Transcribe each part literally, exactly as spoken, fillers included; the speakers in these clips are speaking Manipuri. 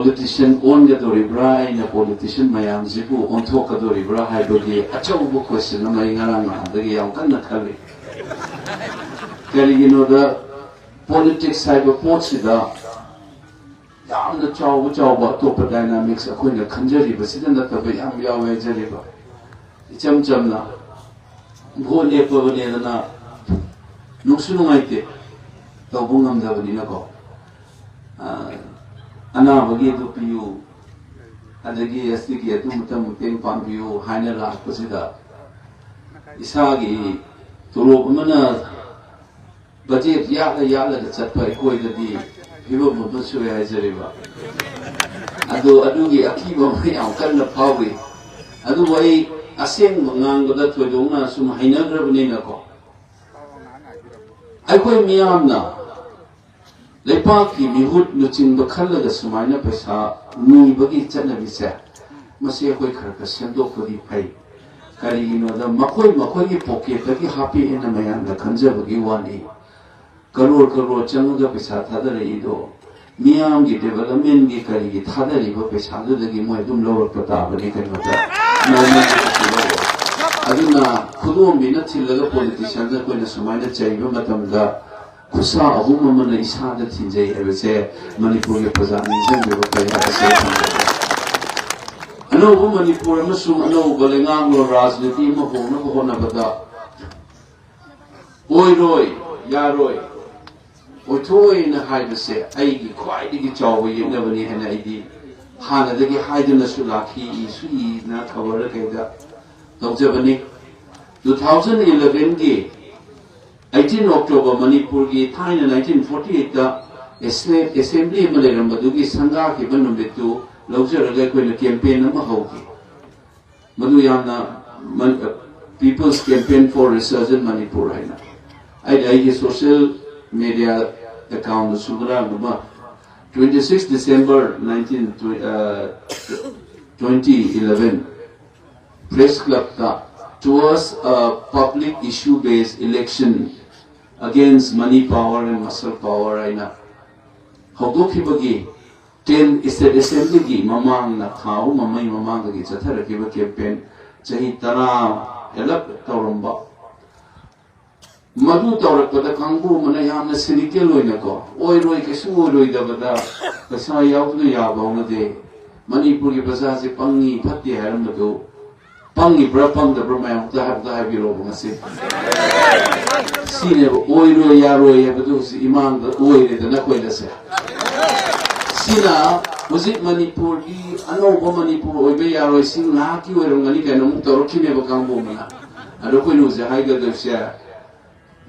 ꯄꯣꯂꯤꯇꯤꯁꯤꯌꯥꯟ ꯑꯣꯟꯒꯗꯧꯔꯤꯕ꯭ꯔꯥ, ꯑꯩꯅ ꯄꯣꯂꯤꯇꯤꯁꯤꯌꯥꯟ ꯃꯌꯥꯝꯁꯤꯕꯨ ꯑꯣꯟꯊꯣꯛꯀꯗꯧꯔꯤꯕ꯭ꯔꯥ ꯍꯥꯏꯕꯒꯤ ꯑꯆꯧꯕ ꯀꯣꯏꯁꯟ ꯑꯃ ꯑꯩ ꯉꯔꯥꯡ ꯅꯍꯥꯟꯗꯒꯤ ꯌꯥꯝ ꯀꯟꯅ ꯈꯜꯂꯤ꯫ ꯀꯔꯤꯒꯤꯅꯣꯗ, ꯄꯣꯂꯤꯇꯤꯛꯁ ꯍꯥꯏꯕ ꯄꯣꯠꯁꯤꯗ ꯌꯥꯝꯅ ꯆꯥꯎꯕ ꯆꯥꯎꯕ ꯑꯇꯣꯞꯄ ꯗꯥꯏꯅꯥꯃꯤꯛꯁ ꯑꯩꯈꯣꯏꯅ ꯈꯟꯖꯔꯤꯕꯁꯤꯗ ꯅꯠꯇꯕ ꯌꯥꯝ ꯌꯥꯎꯋꯦ ꯍꯥꯏꯖꯔꯤꯕ꯫ ꯏꯆꯝ ꯆꯝꯅ ꯚꯣꯠ ꯂꯦꯞꯄꯕꯅꯦꯗꯅ ꯅꯨꯡꯁꯨ ꯅꯨꯡꯉꯥꯏꯇꯦ, ꯇꯧꯕ ꯉꯝꯗꯕꯅꯤꯅꯀꯣ꯫ ꯑ, ꯑꯅꯥꯕꯒꯤ ꯑꯗꯨ ꯄꯤꯌꯨ, ꯑꯗꯒꯤ ꯑꯁꯤꯒꯤ ꯑꯗꯨ ꯃꯇꯝ ꯃꯇꯦꯡ ꯄꯥꯡꯕꯤꯌꯨ ꯍꯥꯏꯅ ꯂꯥꯛꯄꯁꯤꯗ ꯏꯁꯥꯒꯤ ꯇꯣꯂꯣꯞ ꯑꯃꯅ ꯕꯖꯦꯠ ꯌꯥꯠꯂ ꯌꯥꯠꯂꯒ ꯆꯠꯄ ꯑꯩꯈꯣꯏꯗꯗꯤ ꯐꯤꯕꯝ ꯑꯃ ꯁꯣꯏ ꯍꯥꯏꯖꯔꯤꯕ꯫ ꯑꯗꯣ ꯑꯗꯨꯒꯤ ꯑꯀꯤꯕ ꯑꯃ ꯌꯥꯝ ꯀꯟꯅ ꯐꯥꯎꯔꯤ꯫ ꯑꯗꯨꯕꯨ ꯑꯩ ꯑꯁꯦꯡꯕ ꯉꯥꯡꯕꯗ ꯊꯣꯏꯗꯣꯛꯅ ꯁꯨꯝ ꯍꯩꯅꯈ꯭ꯔꯕꯅꯤꯅꯀꯣ, ꯑꯩꯈꯣꯏ ꯃꯤꯌꯥꯝꯅ ꯂꯩꯄꯥꯛꯀꯤ ꯃꯤꯍꯨꯠ ꯂꯨꯆꯤꯡꯕ ꯈꯜꯂꯒ ꯁꯨꯃꯥꯏꯅ ꯄꯩꯁꯥ ꯅꯤꯕꯒꯤ ꯆꯠꯅꯕꯤꯁꯦ, ꯃꯁꯤ ꯑꯩꯈꯣꯏ ꯈꯔ ꯈꯔ ꯁꯦꯝꯗꯣꯛꯄꯗꯤ ꯐꯩ꯫ ꯀꯔꯤꯒꯤꯅꯣꯗ, ꯃꯈꯣꯏ ꯃꯈꯣꯏꯒꯤ ꯄꯣꯀꯦꯠꯇꯒꯤ ꯍꯥꯞꯄꯛꯑꯦꯅ ꯃꯌꯥꯝꯅ ꯈꯟꯖꯕꯒꯤ ꯋꯥꯅꯤ꯫ ꯀꯔꯣꯔ ꯀꯔꯣꯔ ꯆꯪꯉꯒ ꯄꯩꯁꯥ ꯊꯥꯗꯔꯛꯏꯗꯣ ꯃꯤꯌꯥꯝꯒꯤ ꯗꯦꯕꯂꯞꯃꯦꯟꯒꯤ ꯀꯔꯤꯒꯤ ꯊꯥꯗꯔꯤꯕ ꯄꯩꯁꯥꯗꯨꯗꯒꯤ ꯃꯣꯏ ꯑꯗꯨꯝ ꯂꯧꯔꯛꯄ ꯇꯥꯕꯅꯤ ꯀꯩꯅꯣꯗ꯫ ꯃꯣꯏ ꯃꯣꯏꯒꯤ ꯀꯩꯁꯨ ꯂꯧꯔꯣꯏ꯫ ꯑꯗꯨꯅ ꯈꯨꯗꯣꯝꯕꯤꯅ ꯊꯤꯜꯂꯒ ꯄꯣꯂꯤꯇꯤꯁꯤꯌꯥꯟꯗ ꯑꯩꯈꯣꯏꯅ ꯁꯨꯃꯥꯏꯅ ꯆꯩꯕ ꯃꯇꯝꯗ ꯈꯨꯠꯁꯥ ꯑꯍꯨꯝ ꯑꯃꯅ ꯏꯁꯥꯗ ꯊꯤꯟꯖꯩ ꯍꯥꯏꯕꯁꯦ ꯃꯅꯤꯄꯨꯔꯒꯤ ꯄ꯭ꯔꯖꯥ ꯅꯤꯡꯁꯤꯡꯕꯤꯕ ꯐꯩ ꯍꯥꯏꯕꯁꯦ ꯑꯩ ꯊꯝꯖꯒꯦ꯫ ꯑꯅꯧꯕ ꯃꯅꯤꯄꯨꯔ ꯑꯃꯁꯨꯡ ꯑꯅꯧꯕ ꯂꯩꯉꯥꯛꯂꯣꯟ ꯔꯥꯖꯅꯤꯇꯤ ꯑꯃ ꯍꯣꯡꯅꯕ ꯍꯣꯠꯅꯕꯗ ꯑꯣꯏꯔꯣꯏ, ꯌꯥꯔꯣꯏ, ꯑꯣꯏꯊꯣꯛꯑꯣꯏꯅ ꯍꯥꯏꯕꯁꯦ ꯑꯩꯒꯤ ꯈ꯭ꯋꯥꯏꯗꯒꯤ ꯆꯥꯎꯕ ꯌꯦꯛꯅꯕꯅꯤ ꯍꯥꯏꯅ ꯑꯩꯗꯤ ꯍꯥꯟꯅꯗꯒꯤ ꯍꯥꯏꯗꯨꯅꯁꯨ ꯂꯥꯛꯈꯤ, ꯏꯁꯨ ꯏꯅ ꯈꯕꯔꯗ ꯀꯩꯗ ꯇꯧꯖꯕꯅꯤ꯫ Two thousand elevenꯒꯤ eighteen October, ꯃꯅꯤꯄꯨꯔꯒꯤ ꯊꯥꯏꯅ nineteen forty eightꯇ ꯑꯦꯁꯦꯝꯕ꯭ꯂꯤ ꯑꯃ ꯂꯩꯔꯝꯕꯗꯨꯒꯤ ꯁꯪꯒꯥꯈꯤꯕ ꯅꯨꯃꯤꯠꯇꯨ ꯂꯧꯖꯔꯒ ꯑꯩꯈꯣꯏꯅ ꯀꯦꯝꯄꯦꯟ ꯑꯃ ꯍꯧꯈꯤ꯫ ꯃꯗꯨ ꯌꯥꯝꯅ People's Campaign for Resurgent Manipur ꯍꯥꯏꯅ꯫ ꯑꯩꯅ ꯑꯩꯒꯤ ꯁꯣꯁꯤꯌꯦꯜ ꯃꯦꯗꯤꯌꯥ ꯑꯦꯀꯥꯎꯟꯗꯁꯨ ꯉꯔꯥꯡ ꯑꯃ, twenty six December nineteen, uh, twenty eleven, Press Clubꯇ "Towards a public issue based election against money power and muscle power" ꯍꯥꯏꯅ ꯍꯧꯗꯣꯛꯈꯤꯕꯒꯤ ꯇꯦꯟ ꯁ꯭ꯇꯦꯠ ꯑꯦꯁꯦꯝꯕ꯭ꯂꯤꯒꯤ ꯃꯃꯥꯡꯗ, ꯊꯥ ꯑꯍꯨꯝ ꯑꯃꯒꯤ ꯃꯃꯥꯡꯗꯒꯤ ꯆꯠꯊꯔꯛꯈꯤꯕ ꯀꯦꯝꯄꯦꯟ, ꯆꯍꯤ ꯇꯔꯥ ꯍꯦꯜꯂꯞ ꯇꯧꯔꯝꯕ, ꯃꯗꯨ ꯇꯧꯔꯛꯄꯗ ꯀꯥꯡꯕꯨ ꯑꯃꯅ ꯌꯥꯝꯅ ꯁꯤꯅꯤꯀꯦꯜ ꯑꯣꯏꯅꯀꯣ, "ꯑꯣꯏꯔꯣꯏ, ꯀꯩꯁꯨ ꯑꯣꯏꯔꯣꯏꯗꯕꯗ ꯄꯩꯁꯥ ꯌꯥꯎꯗꯅ ꯌꯥꯕ ꯍꯧꯅꯗꯦ, ꯃꯅꯤꯄꯨꯔꯒꯤ ꯄ꯭ꯔꯖꯥꯁꯦ ꯄꯪꯉꯤ, ꯐꯠꯇꯦ" ꯍꯥꯏꯔꯝꯕꯗꯨ, ꯄꯪꯉꯤꯕ꯭ꯔꯥ ꯄꯪꯗꯕ꯭ꯔꯥ ꯃꯌꯥꯝ ꯑꯝꯇ ꯍꯥꯏ-, ꯑꯝꯇ ꯍꯥꯏꯕꯤꯔꯛꯑꯣꯕ ꯉꯁꯤ꯫ ꯁꯤꯅꯦꯕ ꯑꯣꯏꯔꯣꯏ ꯌꯥꯔꯣꯏ ꯍꯥꯏꯕꯗꯨ ꯍꯧꯖꯤꯛ ꯏꯃꯥꯡꯗ ꯑꯣꯏꯔꯦꯗꯅ ꯑꯩꯈꯣꯏꯅꯁꯦ꯫ ꯁꯤꯅ ꯍꯧꯖꯤꯛ ꯃꯅꯤꯄꯨꯔꯒꯤ ꯑꯅꯧꯕ ꯃꯅꯤꯄꯨꯔ ꯑꯣꯏꯕ ꯌꯥꯔꯣꯏ, ꯁꯤ ꯉꯥꯏꯍꯥꯛꯀꯤ ꯑꯣꯏꯔꯝꯒꯅꯤ ꯀꯥꯏꯅ ꯑꯃꯨꯛ ꯇꯧꯔꯛꯈꯤꯅꯦꯕ ꯀꯥꯡꯕꯨ ꯑꯃꯅ꯫ ꯑꯗꯣ ꯑꯩꯈꯣꯏꯅ ꯍꯧꯖꯤꯛ ꯍꯥꯏꯒꯗꯣꯏꯁꯦ,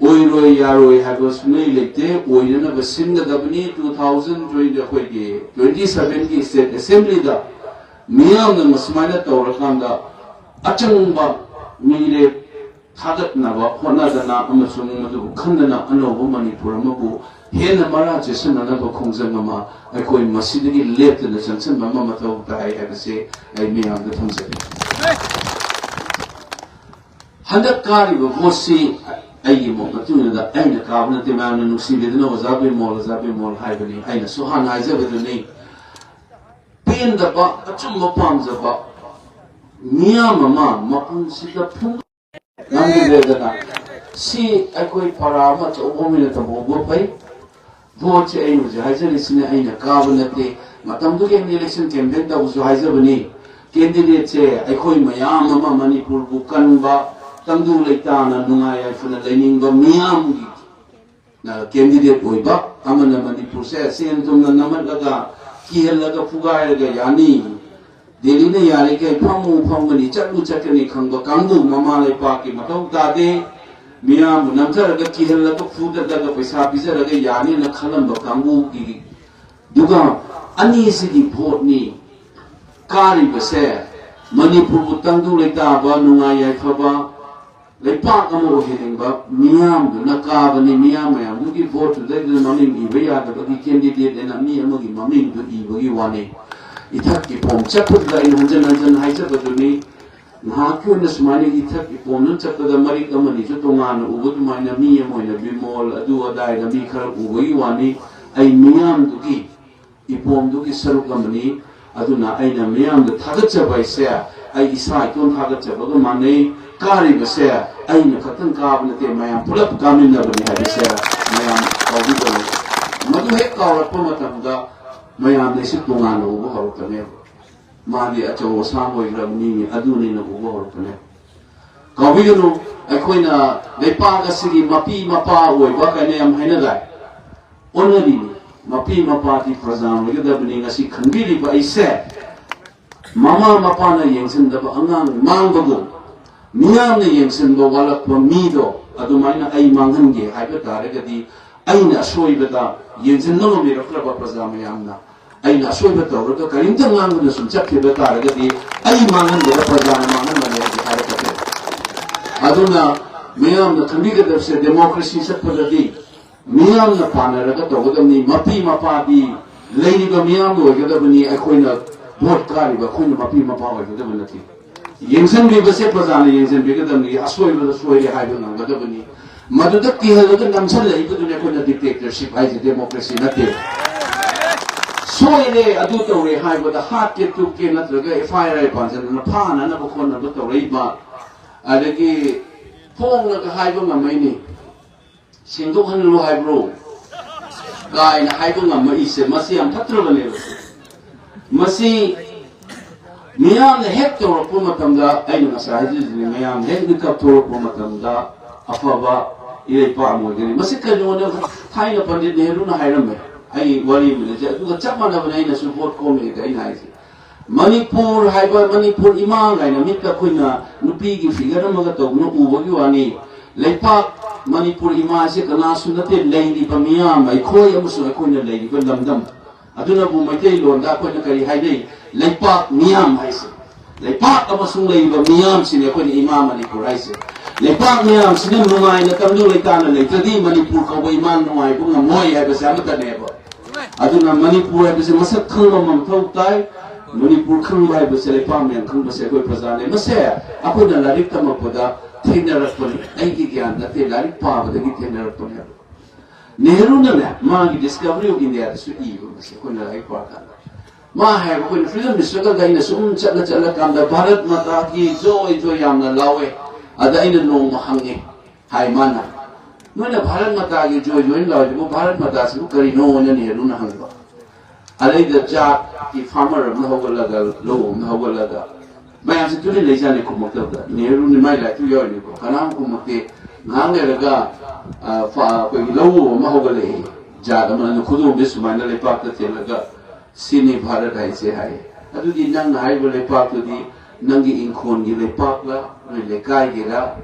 ꯑꯣꯏꯔꯣꯏ ꯌꯥꯔꯣꯏ ꯍꯥꯏꯕ ꯁꯨꯡꯂꯩ ꯂꯩꯇꯦ, ꯑꯣꯏꯅꯅꯕ ꯁꯤꯟꯒꯗꯕꯅꯤ꯫ ꯇꯨ ꯊꯥꯎꯖꯟ ꯇ꯭ꯋꯦꯟꯇꯤ, ꯑꯩꯈꯣꯏꯒꯤ ꯇ꯭ꯋꯦꯟꯇꯤ ꯁꯚꯦꯟꯒꯤ ꯁ꯭ꯇꯦꯠ ꯑꯦꯁꯦꯝꯕ꯭ꯂꯤꯗ ꯃꯤꯌꯥꯝꯅ ꯃꯁꯨꯃꯥꯏꯅ ꯇꯧꯔꯀꯥꯟꯗ ꯑꯆꯪꯕ ꯃꯤꯔꯦꯞ ꯊꯥꯒꯠꯅꯕ ꯍꯣꯠꯅꯗꯅ ꯑꯃꯁꯨꯡ ꯃꯗꯨꯕꯨ ꯈꯟꯗꯅ ꯑꯅꯧꯕ ꯃꯅꯤꯄꯨꯔ ꯑꯃꯕꯨ ꯍꯦꯟꯅ ꯃꯔꯥ ꯆꯦꯠꯁꯤꯟꯅꯅꯕ ꯈꯣꯡꯖꯪ ꯑꯃ ꯑꯩꯈꯣꯏ ꯃꯁꯤꯗꯒꯤ ꯂꯦꯞꯇꯅ ꯆꯪꯁꯤꯟꯕ ꯑꯃ ꯃꯊꯧ ꯇꯥꯏ ꯍꯥꯏꯕꯁꯤ ꯑꯩ ꯃꯤꯌꯥꯝꯗ ꯊꯝꯖꯒꯦ꯫ ꯍꯟꯗꯛ ꯀꯥꯔꯤꯕ ꯚꯣꯠꯁꯤ ꯑꯩꯒꯤ ꯃꯣꯠ ꯃꯇꯨꯡ ꯏꯟꯅ ꯑꯩꯅ ꯀꯥꯕ ꯅꯠꯇꯦ, ꯃꯌꯥꯝꯅ ꯅꯨꯡꯁꯤꯕꯤꯗꯨꯅ "ꯑꯣꯖꯥ ꯕꯤꯃꯣꯜ, ꯑꯣꯖꯥ ꯕꯤꯃꯣꯜ" ꯍꯥꯏꯕꯅꯤ꯫ ꯑꯩꯅꯁꯨ ꯍꯥꯟꯅ ꯍꯥꯏꯖꯕꯗꯨꯅꯤ, ꯄꯦꯟꯗꯕ, ꯑꯆꯨꯝꯕ ꯄꯥꯝꯖꯕ ꯃꯤꯌꯥꯝ ꯑꯃ ꯃꯄꯨꯟꯁꯤꯗ ꯐꯨꯡ ꯉꯝꯈꯤꯗ꯭ꯔꯦꯗꯅ꯫ ꯁꯤ ꯑꯩꯈꯣꯏ ꯄꯔꯥ ꯑꯃ ꯑꯆꯧꯕ ꯑꯣꯏꯅ ꯇꯧꯍꯧꯕ ꯐꯩ꯫ ꯚꯣꯠꯁꯦ ꯑꯩꯅ ꯍꯧꯖꯤꯛ ꯍꯥꯏꯖꯔꯤꯁꯤꯅ ꯑꯩꯅ ꯀꯥꯕ ꯅꯠꯇꯦ꯫ ꯃꯇꯝꯗꯨꯒꯤ ꯑꯩꯅ ꯏꯂꯦꯛꯁꯟ ꯀꯦꯝꯄꯦꯟ ꯇꯧꯕꯁꯨ ꯍꯥꯏꯖꯕꯅꯤ꯫ ꯀꯦꯟꯗꯤꯗꯦꯠꯁꯦ ꯑꯩꯈꯣꯏ ꯃꯌꯥꯝ ꯑꯃ, ꯃꯅꯤꯄꯨꯔꯕꯨ ꯀꯟꯕ, ꯇꯪꯗꯨ ꯂꯩꯇꯥꯅ ꯅꯨꯡꯉꯥꯏ ꯌꯥꯏꯐꯅ ꯂꯩꯅꯤꯡꯕ ꯃꯤꯌꯥꯝꯒꯤ, ꯑ, ꯀꯦꯟꯗꯤꯗꯦꯠ ꯑꯣꯏꯕ ꯑꯃꯅ ꯃꯅꯤꯄꯨꯔꯁꯦ ꯁꯦꯟ ꯊꯨꯝꯅ ꯅꯝꯍꯠꯂꯒ, ꯀꯤꯍꯜꯂꯒ, ꯐꯨꯒꯥꯏꯔꯒ ꯌꯥꯅꯤ, ꯗꯦꯜꯂꯤꯅ ꯌꯥꯔꯤꯈꯩ ꯐꯝꯃꯨ ꯐꯝꯒꯅꯤ, ꯆꯠꯂꯨ ꯆꯠꯀꯅꯤ ꯈꯪꯕ ꯀꯥꯡꯕꯨ, ꯃꯃꯥ ꯂꯩꯄꯥꯛꯀꯤ ꯃꯊꯧ ꯇꯥꯗꯦ꯫ ꯃꯤꯌꯥꯝꯕꯨ ꯅꯝꯊꯔꯒ, ꯀꯤꯍꯜꯂꯒ, ꯐꯨꯗꯠꯂꯒ ꯄꯩꯁꯥ ꯄꯤꯖꯔꯒ ꯌꯥꯅꯤꯅ ꯈꯜꯂꯝꯕ ꯀꯥꯡꯕꯨꯒꯤ, ꯑꯗꯨꯒ ꯑꯅꯤꯁꯤꯒꯤ ꯚꯣꯠꯅꯤ꯫ ꯀꯥꯔꯤꯕꯁꯦ ꯃꯅꯤꯄꯨꯔꯕꯨ ꯇꯪꯗꯨ ꯂꯩꯇꯥꯕ, ꯅꯨꯡꯉꯥꯏ ꯌꯥꯏꯐꯕ ꯂꯩꯄꯥꯛ ꯑꯃ ꯑꯣꯏꯍꯟꯅꯤꯡꯕ ꯃꯤꯌꯥꯝꯗꯨꯅ ꯀꯥꯕꯅꯤ꯫ ꯃꯤꯌꯥꯝ ꯃꯌꯥꯝꯗꯨꯒꯤ ꯚꯣꯠꯇꯨꯗꯩꯗꯨꯗ ꯃꯃꯤꯡ ꯏꯕ ꯌꯥꯗꯕꯒꯤ ꯀꯦꯟꯗꯤꯗꯦꯠ ꯑꯅ ꯃꯤ ꯑꯃꯒꯤ ꯃꯃꯤꯡꯗꯨ ꯏꯕꯒꯤ ꯋꯥꯅꯤ꯫ ꯏꯊꯛꯀꯤ ꯐꯣꯝ ꯆꯠꯄꯗꯨꯗ ꯑꯩꯅ ꯍꯟꯖꯟ ꯍꯟꯖꯟ ꯍꯥꯏꯖꯕꯗꯨꯅꯤ꯫ ꯉꯥꯏꯍꯥꯛꯀꯤ ꯑꯣꯏꯅ ꯁꯨꯃꯥꯏꯅ ꯏꯊꯛ ꯏꯄꯣꯝꯅ ꯆꯠꯄꯗ ꯃꯔꯤꯛ ꯑꯃꯅꯤꯁꯨ ꯇꯣꯉꯥꯟꯅ ꯎꯕ ꯑꯗꯨꯃꯥꯏꯅ ꯃꯤ ꯑꯃ ꯑꯣꯏꯅ ꯕꯤꯃꯣꯜ ꯑꯗꯨ ꯑꯗꯥꯏꯗ ꯃꯤ ꯈꯔ ꯎꯕꯒꯤ ꯋꯥꯅꯤ꯫ ꯑꯩ ꯃꯤꯌꯥꯝꯗꯨꯒꯤ ꯃꯤꯄꯣꯝꯗꯨꯒꯤ ꯁꯔꯨꯛ ꯑꯃꯅꯤ꯫ ꯑꯗꯨꯅ ꯑꯩꯅ ꯃꯤꯌꯥꯝꯗ ꯊꯥꯒꯠꯆꯕ ꯍꯥꯏꯁꯦ ꯑꯩ ꯏꯁꯥ ꯏꯇꯣꯝ ꯊꯥꯒꯠꯆꯕꯒ ꯃꯥꯟꯅꯩ꯫ ꯀꯥꯔꯤꯕꯁꯦ ꯑꯩꯅ ꯈꯛꯇꯪ ꯀꯥꯕ ꯅꯠꯇꯦ, ꯃꯌꯥꯝ ꯄꯨꯂꯞ ꯀꯥꯃꯤꯟꯅꯕꯅꯤ ꯍꯥꯏꯕꯁꯦ ꯃꯌꯥꯝ ꯀꯥꯎꯕꯤꯒꯅꯨ꯫ ꯃꯗꯨ ꯍꯦꯛ ꯀꯥꯎꯔꯛꯄ ꯃꯇꯝꯗ ꯃꯌꯥꯝꯅ ꯑꯩꯁꯦ ꯇꯣꯉꯥꯟꯅ ꯎꯕ ꯍꯧꯔꯛꯀꯅꯦꯕ꯫ ꯃꯥꯗꯤ ꯑꯆꯧ ꯑꯁꯥꯡ ꯑꯣꯏꯈ꯭ꯔꯕ ꯃꯤꯅꯤ, ꯑꯗꯨꯅꯤꯅ ꯎꯕ ꯍꯧꯔꯛꯀꯅꯦꯕ꯫ ꯀꯥꯎꯕꯤꯒꯅꯨ, ꯑꯩꯈꯣꯏꯅ ꯂꯩꯄꯥꯛ ꯑꯁꯤꯒꯤ ꯃꯄꯤ ꯃꯄꯥ ꯑꯣꯏꯕ ꯀꯥꯏꯅ ꯌꯥꯝ ꯍꯥꯏꯅꯗꯥꯏ? ꯑꯣꯟꯅꯔꯤꯅꯤ꯫ ꯃꯄꯤ ꯃꯄꯥꯗꯤ ꯄ꯭ꯔꯖꯥ ꯑꯣꯏꯒꯗꯕꯅꯤ꯫ ꯉꯁꯤ ꯈꯟꯕꯤꯔꯤꯕ ꯑꯩꯁꯦ ꯃꯃꯥ ꯃꯄꯥꯅ ꯌꯦꯡꯁꯤꯟꯗꯕ ꯑꯉꯥꯡ ꯃꯥꯡꯕꯒꯨꯝ, ꯃꯤꯌꯥꯝꯅ ꯌꯦꯡꯁꯤꯟꯕ ꯋꯥꯠꯂꯛꯄ ꯃꯤꯗꯣ ꯑꯗꯨꯃꯥꯏꯅ ꯑꯩ ꯃꯥꯡꯍꯟꯒꯦ ꯍꯥꯏꯕ ꯇꯥꯔꯒꯗꯤ, ꯑꯩꯅ ꯑꯁꯣꯏꯕꯗ ꯌꯦꯡꯁꯤꯟꯕ ꯉꯝꯕꯤꯔꯛꯇ꯭ꯔꯕ ꯄ꯭ꯔꯖꯥ ꯃꯌꯥꯝꯅ ꯑꯩꯅ ꯑꯁꯣꯏꯕ ꯇꯧꯔꯒ ꯀꯔꯤꯝꯇ ꯉꯥꯡꯗꯅ ꯁꯨꯝ ꯆꯠꯈꯤꯕ ꯇꯥꯔꯒꯗꯤ, ꯑꯩ ꯃꯥꯡꯍꯟꯕꯗ ꯄ꯭ꯔꯖꯥꯅ ꯃꯥꯡꯍꯟꯕꯅꯤ ꯍꯥꯏꯗꯤ ꯍꯥꯏꯔꯛꯀꯗꯦ꯫ ꯑꯗꯨꯅ ꯃꯤꯌꯥꯝꯅ ꯈꯪꯕꯤꯒꯗꯕꯁꯦ, ꯗꯦꯃꯣꯀ꯭ꯔꯦꯁꯤ ꯆꯠꯄꯗꯗꯤ ꯃꯤꯌꯥꯝꯅ ꯄꯥꯟꯅꯔꯒ ꯇꯧꯒꯗꯕꯅꯤ꯫ ꯃꯄꯤ ꯃꯄꯥꯗꯤ, ꯂꯩꯔꯤꯕ ꯃꯤꯌꯥꯝ ꯑꯣꯏꯒꯗꯕꯅꯤ꯫ ꯑꯩꯈꯣꯏꯅ ꯚꯣꯠ ꯀꯥꯔꯤꯕ ꯑꯩꯈꯣꯏꯅ ꯃꯄꯤ ꯃꯄꯥ ꯑꯣꯏꯒꯗꯕ ꯅꯠꯇꯦ꯫ ꯌꯦꯡꯁꯤꯟꯕꯤꯕꯁꯦ ꯄ꯭ꯔꯖꯥꯅ ꯌꯦꯡꯁꯤꯟꯕꯤꯒꯗꯕꯅꯤ꯫ ꯑꯁꯣꯏꯕꯗ ꯁꯣꯏꯔꯦ ꯍꯥꯏꯕ ꯉꯝꯒꯗꯕꯅꯤ꯫ ꯃꯗꯨꯗ ꯀꯤꯍꯜꯂꯒ ꯅꯝꯁꯤꯜꯂꯛꯏꯕꯗꯨꯅꯤ ꯑꯩꯈꯣꯏꯅ ꯗꯤꯛꯇꯦꯛꯇꯔꯁꯤꯞ ꯍꯥꯏꯁꯦ, ꯗꯦꯃꯣꯀ꯭ꯔꯦꯁꯤ ꯅꯠꯇꯦ꯫ ꯁꯣꯏꯔꯦ, ꯑꯗꯨ ꯇꯧꯔꯦ ꯍꯥꯏꯕꯗ ꯍꯥꯠꯀꯦ ꯇꯨꯞꯀꯦ ꯅꯠꯇ꯭ꯔꯒ ꯑꯦꯐ ꯑꯥꯏ ꯑꯥꯔ ꯄꯥꯟꯁꯤꯟꯗꯅ ꯐꯥꯅꯅꯕ ꯈꯣꯠꯅꯕ ꯇꯧꯔꯛꯏꯕ, ꯑꯗꯒꯤ ꯐꯣꯡꯂꯒ ꯍꯥꯏꯕ ꯉꯝꯃꯛꯏꯅꯤ꯫ ꯁꯦꯡꯗꯣꯛꯍꯜꯂꯨ ꯍꯥꯏꯕ꯭ꯔꯣ ꯀꯥꯏꯅ ꯍꯥꯏꯕ ꯉꯝꯃꯛꯏꯁꯦ, ꯃꯁꯤ ꯌꯥꯝ ꯐꯠꯇ꯭ꯔꯕꯅꯦꯕ꯫ ꯃꯁꯤ ꯃꯤꯌꯥꯝꯅ ꯍꯦꯛ ꯇꯧꯔꯛꯄ ꯃꯇꯝꯗ, ꯑꯩꯅ ꯉꯁꯥꯏ ꯍꯥꯏꯖꯔꯤꯗꯨꯅꯤ, ꯃꯌꯥꯝꯅ ꯍꯦꯛ ꯃꯤꯀꯞ ꯊꯣꯛꯂꯛꯄ ꯃꯇꯝꯗ ꯑꯐꯕ ꯏꯔꯩꯄꯥꯛ ꯑꯃ ꯑꯣꯏꯒꯅꯤ꯫ ꯃꯁꯤ ꯀꯩꯅꯣꯅꯦ, ꯊꯥꯏꯅ ꯄꯟꯗꯤꯠ ꯅꯦꯍꯔꯨꯅ ꯍꯥꯏꯔꯝꯃꯦ, ꯑꯩ ꯋꯥꯔꯤ ꯑꯃ ꯂꯩꯖꯩ, ꯑꯗꯨꯒ ꯆꯞ ꯃꯥꯟꯅꯕꯅꯦ ꯑꯩꯅꯁꯨ ꯚꯣꯠ ꯈꯣꯝꯃꯤꯉꯩꯗ ꯑꯩꯅ ꯍꯥꯏꯁꯦ꯫ ꯃꯅꯤꯄꯨꯔ ꯍꯥꯏꯕ, ꯃꯅꯤꯄꯨꯔ ꯏꯃꯥ ꯀꯥꯏꯅ ꯃꯤꯠꯇ ꯑꯩꯈꯣꯏꯅ ꯅꯨꯄꯤꯒꯤ ꯐꯤꯒꯔ ꯑꯃꯒ ꯇꯧꯗꯨꯅ ꯎꯕꯒꯤ ꯋꯥꯅꯤ꯫ ꯂꯩꯄꯥꯛ ꯃꯅꯤꯄꯨꯔ ꯏꯃꯥꯁꯦ ꯀꯅꯥꯁꯨ ꯅꯠꯇꯦ, ꯂꯩꯔꯤꯕ ꯃꯤꯌꯥꯝ, ꯑꯩꯈꯣꯏ ꯑꯃꯁꯨꯡ ꯑꯩꯈꯣꯏꯅ ꯂꯩꯔꯤꯕ ꯂꯝꯗꯝ꯫ ꯑꯗꯨꯅꯕꯨ ꯃꯩꯇꯩꯂꯣꯟꯗ ꯑꯩꯈꯣꯏꯅ ꯀꯔꯤ ꯍꯥꯏꯅꯩ? ꯂꯩꯄꯥꯛ ꯃꯤꯌꯥꯝ ꯍꯥꯏꯁꯦ꯫ ꯂꯩꯄꯥꯛ ꯑꯃꯁꯨꯡ ꯂꯩꯔꯤꯕ ꯃꯤꯌꯥꯝꯁꯤꯅꯦ ꯑꯩꯈꯣꯏꯅ ꯏꯃꯥ ꯃꯅꯤꯄꯨꯔ ꯍꯥꯏꯁꯦ꯫ ꯂꯩꯄꯥꯛ ꯃꯤꯌꯥꯝꯁꯤꯅ ꯅꯨꯡꯉꯥꯏꯅ ꯇꯪꯗꯨ ꯂꯩꯇꯥꯅ ꯂꯩꯇ꯭ꯔꯗꯤ ꯃꯅꯤꯄꯨꯔ ꯀꯧꯕ ꯏꯃꯥ ꯅꯨꯡꯉꯥꯏꯕ ꯉꯝꯃꯣꯏ ꯍꯥꯏꯕꯁꯦ ꯑꯃꯠꯇꯅꯦꯕ꯫ ꯑꯗꯨꯅ ꯃꯅꯤꯄꯨꯔ ꯍꯥꯏꯕꯁꯦ ꯃꯁꯛ ꯈꯪꯕ ꯑꯃ ꯃꯊꯧ ꯇꯥꯏ꯫ ꯃꯅꯤꯄꯨꯔ ꯈꯪꯕ ꯍꯥꯏꯕꯁꯦ, ꯂꯩꯄꯥꯛ ꯃꯌꯥꯝ ꯈꯪꯕꯁꯦ ꯑꯩꯈꯣꯏ ꯄ꯭ꯔꯖꯥꯅꯦ꯫ ꯃꯁꯦ ꯑꯩꯈꯣꯏꯅ ꯂꯥꯏꯔꯤꯛ ꯇꯝꯃꯛꯄꯗ ꯊꯦꯡꯅꯔꯛꯄꯅꯤ꯫ ꯑꯩꯒꯤ ꯒ꯭ꯌꯥꯟ ꯅꯠꯇꯦ, ꯂꯥꯏꯔꯤꯛ ꯄꯥꯕꯗꯒꯤ ꯊꯦꯡꯅꯔꯛꯄꯅꯦꯕ꯫ ꯅꯦꯍꯔꯨꯅꯅꯦ, ꯃꯥꯒꯤ Discovery of India ꯗꯁꯨ ꯏꯕ, ꯃꯁꯤ ꯑꯩꯈꯣꯏꯅ ꯂꯥꯏꯔꯤꯛ ꯄꯥꯔꯀꯥꯟꯗ, ꯃꯥ ꯍꯥꯏꯕ, ꯑꯩꯈꯣꯏꯅ Freedom Struggle ꯗ ꯑꯩꯅ ꯁꯨꯝ ꯆꯠꯂ ꯆꯠꯂꯀꯥꯟꯗ ꯚꯥꯔꯠ ꯃꯥꯇꯥꯒꯤ ꯖꯣꯏ ꯖꯣꯏ ꯌꯥꯝꯅ ꯂꯥꯎꯋꯦ꯫ ꯑꯗ ꯑꯩꯅ ꯅꯣꯡꯃ ꯍꯪꯉꯦ, ꯍꯥꯏ ꯃꯥꯅ, "ꯅꯣꯏꯅ ꯚꯥꯔꯠ ꯃꯥꯇꯥꯒꯤ ꯖꯣꯏ ꯖꯣꯏ ꯂꯥꯎꯔꯤꯗꯨꯕꯨ ꯚꯥꯔꯠ ꯃꯥꯇꯥꯁꯤꯕꯨ ꯀꯔꯤꯅꯣ?" ꯍꯥꯏꯅ ꯅꯦꯍꯔꯨꯅ ꯍꯪꯕ꯫ ꯑꯗꯩꯗ ꯖꯥꯠꯀꯤ farmer ꯑꯃ ꯍꯧꯒꯠꯂꯒ, ꯂꯧ ꯑꯃ ꯍꯧꯒꯠꯂꯒ, ꯃꯌꯥꯝꯁꯦ ꯇꯨꯃꯤꯟ ꯂꯩꯖꯥꯠꯅꯤ ꯈꯨꯝꯃꯛꯇꯕꯗ꯫ ꯅꯦꯍꯔꯨꯅꯤ ꯃꯥꯏ ꯂꯥꯏꯔꯤꯛꯇꯨ ꯌꯥꯎꯔꯤꯅꯤꯀꯣ, ꯀꯅꯥꯝ ꯈꯨꯝꯃꯛꯇꯦ꯫ ꯉꯥꯏꯍꯥꯛ ꯂꯩꯔꯒ, ꯑ, ꯐ-, ꯑꯩꯈꯣꯏꯒꯤ ꯂꯧꯎ ꯑꯃ ꯍꯧꯒꯠꯂꯛꯑꯦ꯫ ꯖꯥꯠ ꯑꯃꯅ ꯈꯨꯗꯣꯝꯕꯤ ꯁꯨꯃꯥꯏꯅ ꯂꯩꯄꯥꯛꯇ ꯊꯤꯜꯂꯒ, "ꯁꯤꯅꯤ ꯚꯥꯔꯠ ꯍꯥꯏꯁꯦ" ꯍꯥꯏ꯫ ꯑꯗꯨꯗꯤ ꯅꯪꯅ ꯍꯥꯏꯔꯤꯕ ꯂꯩꯄꯥꯛꯇꯨꯗꯤ ꯅꯪꯒꯤ ꯏꯪꯈꯣꯜꯒꯤ ꯂꯩꯄꯥꯛꯂ, ꯅꯣꯏ ꯂꯩꯀꯥꯏꯒꯤꯔ,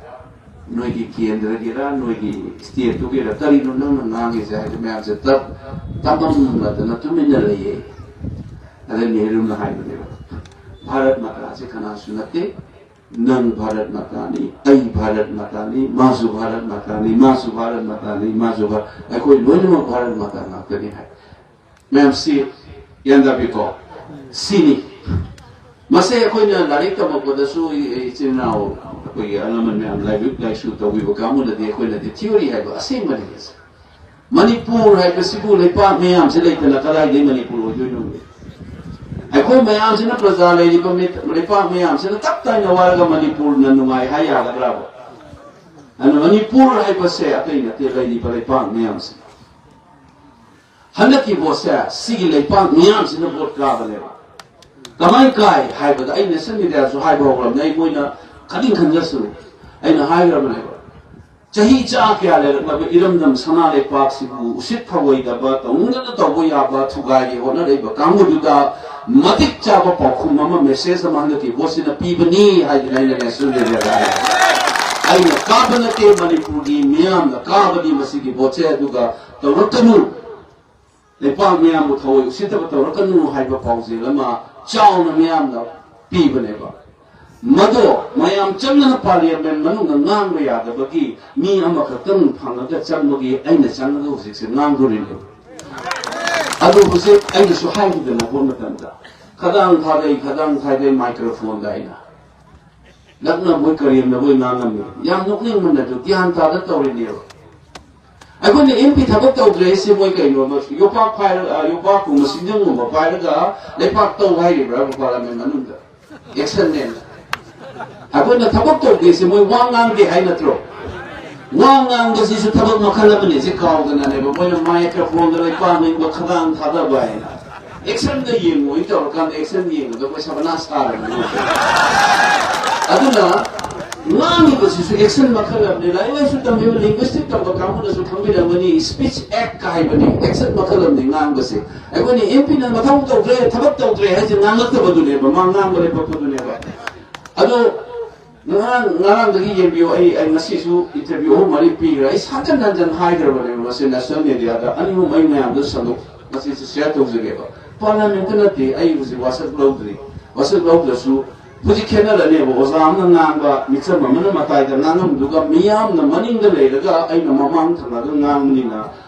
ꯅꯣꯏꯒꯤ ꯀꯦꯟꯗ꯭ꯔꯒꯤꯔ, ꯅꯣꯏꯒꯤ state ꯇꯨꯒꯤꯔ, ꯀꯔꯤꯅꯣ ꯅꯪꯅ ꯉꯥꯡꯉꯤꯁꯦ? ꯍꯥꯏꯗꯤ ꯃꯌꯥꯝꯁꯦ ꯇꯞ-, ꯇꯥꯃꯝꯅꯗꯅ ꯇꯨꯃꯤꯟꯅ ꯂꯩꯌꯦ꯫ ꯑꯗ ꯅꯦꯍꯔꯨꯅ ꯍꯥꯏꯕꯅꯦꯕ, "ꯚꯥꯔꯠ ꯃꯥꯇꯥꯁꯦ ꯀꯅꯥꯁꯨ ꯅꯠꯇꯦ, ꯅꯪ ꯚꯥꯔꯠ ꯃꯥꯇꯥꯅꯤ, ꯑꯩ ꯚꯥꯔꯠ ꯃꯥꯇꯥꯅꯤ, ꯃꯥꯁꯨ ꯚꯥꯔꯠ ꯃꯥꯇꯥꯅꯤ, ꯃꯥꯁꯨ ꯚꯥꯔꯠ ꯃꯥꯇꯥꯅꯤ, ꯃꯥꯁꯨ ꯚꯥꯔꯠ, ꯑꯩꯈꯣꯏ ꯂꯣꯏꯅꯃꯛ ꯚꯥꯔꯠ ꯃꯥꯇꯥ ꯉꯥꯛꯇꯅꯤ" ꯍꯥꯏ꯫ ꯃꯌꯥꯝꯁꯤ ꯒ꯭ꯌꯥꯟ ꯇꯥꯕꯤꯀꯣ? ꯁꯤꯅꯤ꯫ ꯃꯁꯦ ꯑꯩꯈꯣꯏꯅ ꯂꯥꯏꯔꯤꯛ ꯇꯝꯃꯛꯄꯗꯁꯨ, ꯏ-, ꯏꯆꯤꯟ ꯏꯅꯥꯎ ꯑꯩꯈꯣꯏꯒꯤ ꯑꯍꯜ ꯂꯃꯟ ꯃꯌꯥꯝ ꯂꯥꯏꯔꯤꯛ ꯂꯥꯏꯁꯨ ꯇꯧꯕꯤꯕ ꯀꯥꯡꯕꯨꯅꯗꯤ ꯑꯩꯈꯣꯏꯅꯗꯤ theory ꯍꯥꯏꯕ ꯑꯁꯦꯡꯕꯅꯤ꯫ ꯃꯅꯤꯄꯨꯔ ꯍꯥꯏꯕꯁꯤꯕꯨ ꯂꯩꯄꯥꯛ ꯃꯌꯥꯝꯁꯤ ꯂꯩꯇꯅ ꯀꯗꯥꯏꯗꯒꯤ ꯃꯅꯤꯄꯨꯔ ꯑꯣꯏꯗꯣꯏꯅꯣ? ꯑꯩꯈꯣꯏ ꯃꯌꯥꯝꯁꯤꯅ, ꯄ꯭ꯔꯖꯥ ꯂꯩꯔꯤꯕ ꯃꯤ-, ꯂꯩꯄꯥꯛ ꯃꯌꯥꯝꯁꯤꯅ ꯇꯞ ꯇꯥꯏꯅ ꯋꯥꯔꯒ ꯃꯅꯤꯄꯨꯔꯅ ꯅꯨꯡꯉꯥꯏ ꯍꯥꯏ ꯌꯥꯒꯗ꯭ꯔꯥꯕ? ꯑꯗꯨꯅ ꯃꯅꯤꯄꯨꯔ ꯍꯥꯏꯕꯁꯦ ꯑꯇꯩ ꯅꯠꯇꯦ, ꯂꯩꯔꯤꯕ ꯂꯩꯄꯥꯛ ꯃꯌꯥꯝꯁꯤ꯫ ꯍꯟꯗꯛꯀꯤ ꯚꯣꯠꯁꯦ ꯁꯤꯒꯤ ꯂꯩꯄꯥꯛ ꯃꯤꯌꯥꯝꯁꯤꯅ ꯚꯣꯠ ꯀꯥꯕꯅꯦꯕ꯫ ꯀꯃꯥꯏꯅ ꯀꯥꯏ ꯍꯥꯏꯕꯗ, ꯑꯩ national media ꯁꯨ ꯍꯥꯏꯕ ꯍꯧꯔꯕꯅꯦ, ꯑꯩ ꯃꯣꯏꯅ ꯈꯅꯤꯡ ꯈꯟꯖꯁꯅꯨ꯫ ꯑꯩꯅ ꯍꯥꯏꯈ꯭ꯔꯕꯅꯦꯕ, ꯆꯍꯤ ꯆꯥ ꯀꯌꯥ ꯂꯩꯔꯛꯂꯕ ꯏꯔꯝꯗꯝ ꯁꯅꯥ ꯂꯩꯄꯥꯛꯁꯤꯕꯨ ꯎꯁꯤꯠ ꯊꯑꯣꯏꯗꯕ, ꯇꯧꯅꯤꯡꯗꯅ ꯇꯧꯕ ꯌꯥꯕ ꯊꯨꯒꯥꯏꯒꯦ ꯍꯣꯠꯅꯔꯛꯏꯕ ꯀꯥꯡꯕꯨꯗꯨꯗ ꯃꯇꯤꯛ ꯆꯥꯕ ꯄꯥꯎꯈꯨꯝ ꯑꯃ, message ꯑꯃ ꯍꯟꯗꯛꯀꯤ ꯚꯣꯠꯁꯤꯅ ꯄꯤꯕꯅꯤ ꯍꯥꯏꯗꯅ ꯑꯩꯅ national media ꯗ ꯍꯥꯏ꯫ ꯑꯩꯅ ꯀꯥꯕ ꯅꯠꯇꯦ, ꯃꯅꯤꯄꯨꯔꯒꯤ ꯃꯤꯌꯥꯝꯅ ꯀꯥꯕꯅꯤ ꯃꯁꯤꯒꯤ ꯚꯣꯠꯁꯦ꯫ ꯑꯗꯨꯒ ꯇꯧꯔꯛꯀꯅꯨ, ꯂꯩꯄꯥꯛ ꯃꯤꯌꯥꯝꯕꯨ ꯊꯑꯣꯏ ꯎꯁꯤꯠꯇꯕ ꯇꯧꯔꯛꯀꯅꯨ ꯍꯥꯏꯕ ꯄꯥꯎꯖꯦꯜ ꯑꯃ ꯆꯥꯎꯅ ꯃꯤꯌꯥꯝꯅ ꯄꯤꯕꯅꯦꯕ꯫ ꯃꯗꯣ ꯃꯌꯥꯝ ꯆꯪꯗꯅ parliament ꯃꯅꯨꯡꯗ ꯉꯥꯡꯕ ꯌꯥꯗꯕꯒꯤ ꯃꯤ ꯑꯃꯈꯛꯇꯪ ꯐꯪꯉꯒ ꯆꯪꯕꯒꯤ ꯑꯩꯅ ꯆꯪꯉꯒ ꯍꯧꯖꯤꯛꯁꯦ ꯉꯥꯡꯗꯣꯔꯤꯅꯦꯕ꯫ ꯑꯗꯨ ꯍꯧꯖꯤꯛ ꯑꯩꯅꯁꯨ ꯍꯥꯏꯈꯤꯗꯅ ꯚꯣꯠ ꯃꯇꯝꯗ, "ꯈꯗꯥꯡ ꯊꯥꯗꯩ, ꯈꯗꯥꯡ ꯊꯥꯗꯩ" microphone ꯗ ꯑꯩꯅ ꯂꯛꯅꯕꯣꯏ ꯀꯔꯦꯝꯅꯕꯣꯏ ꯉꯥꯡꯉꯝꯃꯤ꯫ ꯌꯥꯝ ꯅꯣꯛꯅꯤꯡꯕꯅꯦ, ꯑꯗꯨ ꯒ꯭ꯌꯥꯟ ꯇꯥꯗ ꯇꯧꯔꯤꯅꯦꯕ꯫ ꯑꯩꯈꯣꯏꯅ ꯑꯦꯝ ꯄꯤ ꯊꯕꯛ ꯇꯧꯗ꯭ꯔꯦ ꯍꯥꯏꯁꯦ ꯃꯣꯏ ꯀꯩꯅꯣ? ꯌꯣꯄꯥꯛ ꯄꯥꯏꯔꯒ, ꯌꯣꯄꯥꯛꯀꯨꯝꯕ, ꯁꯤꯡꯖꯪꯒꯨꯝꯕ ꯄꯥꯏꯔꯒ ꯂꯩꯄꯥꯛ ꯇꯧ ꯍꯥꯏꯔꯤꯕ꯭ꯔꯥ ꯄꯥꯔꯂꯤꯌꯥꯃꯦꯟ ꯃꯅꯨꯡꯗ? ꯑꯦꯛꯁꯟꯅꯦꯅ꯫ ꯑꯩꯈꯣꯏꯅ ꯊꯕꯛ ꯇꯧꯗꯦꯁꯦ ꯃꯣꯏ ꯋꯥ ꯉꯥꯡꯗꯦ ꯍꯥꯏ ꯅꯠꯇ꯭ꯔꯣ? ꯋꯥ ꯉꯥꯡꯕꯁꯤꯁꯨ ꯊꯕꯛ ꯃꯈꯜ ꯑꯃꯅꯤ꯫ ꯁꯤ ꯀꯥꯎꯗꯅꯅꯦꯕ ꯃꯣꯏꯅ ꯃꯥꯏꯀ꯭ꯔꯣꯐꯣꯟꯗ ꯂꯩꯄꯥꯛ ꯅꯤꯡꯕ, ꯈꯗꯥꯡ ꯊꯥꯗꯕ ꯍꯥꯏꯅ꯫ ꯑꯦꯛꯁꯟꯗ ꯌꯦꯡꯉꯨ ꯇꯧꯔꯀꯥꯟꯗ ꯑꯦꯛꯁꯟ ꯌꯦꯡꯕꯗ ꯑꯩꯈꯣꯏ ꯁꯕꯅꯥꯁ ꯇꯥꯔꯕꯅꯤ꯫ ꯑꯗꯨꯅ ꯉꯥꯡꯉꯤꯕꯁꯤꯁꯨ ꯑꯦꯛꯁꯟ ꯃꯈꯜ ꯑꯃꯅꯤ꯫ ꯂꯥꯏꯔꯤꯛ ꯂꯥꯏꯁꯨ ꯇꯝꯕꯤꯕ, ꯂꯤꯡꯒ꯭ꯋꯤꯁꯇꯤꯛ ꯇꯝꯕ ꯀꯥꯡꯕꯨꯅꯁꯨ ꯈꯪꯕꯤꯔꯝꯒꯅꯤ, ꯁ꯭ꯄꯤꯆ ꯑꯦꯛ ꯍꯥꯏꯕꯅꯤ꯫ ꯑꯦꯛꯁꯟ ꯃꯈꯜ ꯑꯃꯅꯤ ꯉꯥꯡꯕꯁꯦ꯫ ꯑꯩꯈꯣꯏꯅ ꯑꯦꯝ ꯄꯤꯅ ꯃꯊꯧ ꯇꯧꯗ꯭ꯔꯦ, ꯊꯕꯛ ꯇꯧꯗ꯭ꯔꯦ ꯍꯥꯏꯁꯦ ꯉꯥꯡꯉꯛꯇꯕꯗꯨꯅꯦꯕ, ꯃꯥ ꯉꯥꯡꯕ ꯂꯦꯞꯄꯛꯄꯗꯨꯅꯦꯕ꯫ ꯑꯗꯣ ꯉꯔꯥꯡ, ꯉꯔꯥꯡꯗꯒꯤ ꯌꯦꯡꯕꯤꯌꯨ, ꯑꯩ, ꯑꯩ ꯉꯁꯤꯁꯨ ꯏꯟꯇꯔꯚ꯭ꯌꯨ ꯑꯍꯨꯝ ꯃꯔꯤ ꯄꯤꯈ꯭ꯔꯦ꯫ ꯑꯩ ꯍꯟꯖꯟ ꯍꯟꯖꯟ ꯍꯥꯏꯈ꯭ꯔꯕꯅꯦꯕ ꯃꯁꯤ ꯅꯦꯁꯅꯦꯜ ꯃꯦꯗꯤꯌꯥꯗ꯫ ꯑꯅꯤ ꯑꯍꯨꯝ ꯑꯩ ꯃꯌꯥꯝꯗ ꯁꯟꯗꯣꯛ, ꯃꯁꯤꯁꯦ ꯁꯤꯌꯔ ꯇꯧꯖꯒꯦꯕ꯫ ꯄꯥꯔꯂꯤꯌꯥꯃꯦꯟꯇ ꯅꯠꯇꯦ, ꯑꯩ ꯍꯧꯖꯤꯛ ꯋꯥꯁꯛ ꯂꯧꯗ꯭ꯔꯤ꯫ ꯋꯥꯁꯛ ꯂꯧꯗ꯭ꯔꯁꯨ ꯍꯧꯖꯤꯛ ꯈꯦꯠꯅꯔꯅꯦꯕ꯫ ꯑꯣꯖꯥ ꯑꯃꯅ ꯉꯥꯡꯕ, ꯃꯤꯆꯝ ꯑꯃꯅ ꯃꯇꯥꯏꯗ ꯉꯥꯡꯉꯝꯗꯨꯒ ꯃꯤꯌꯥꯝꯅ ꯃꯅꯤꯡꯗ ꯂꯩꯔꯒ ꯑꯩꯅ ꯃꯃꯥꯡ ꯊꯪꯅꯗꯨꯅ ꯉꯥꯡꯕꯅꯤꯅ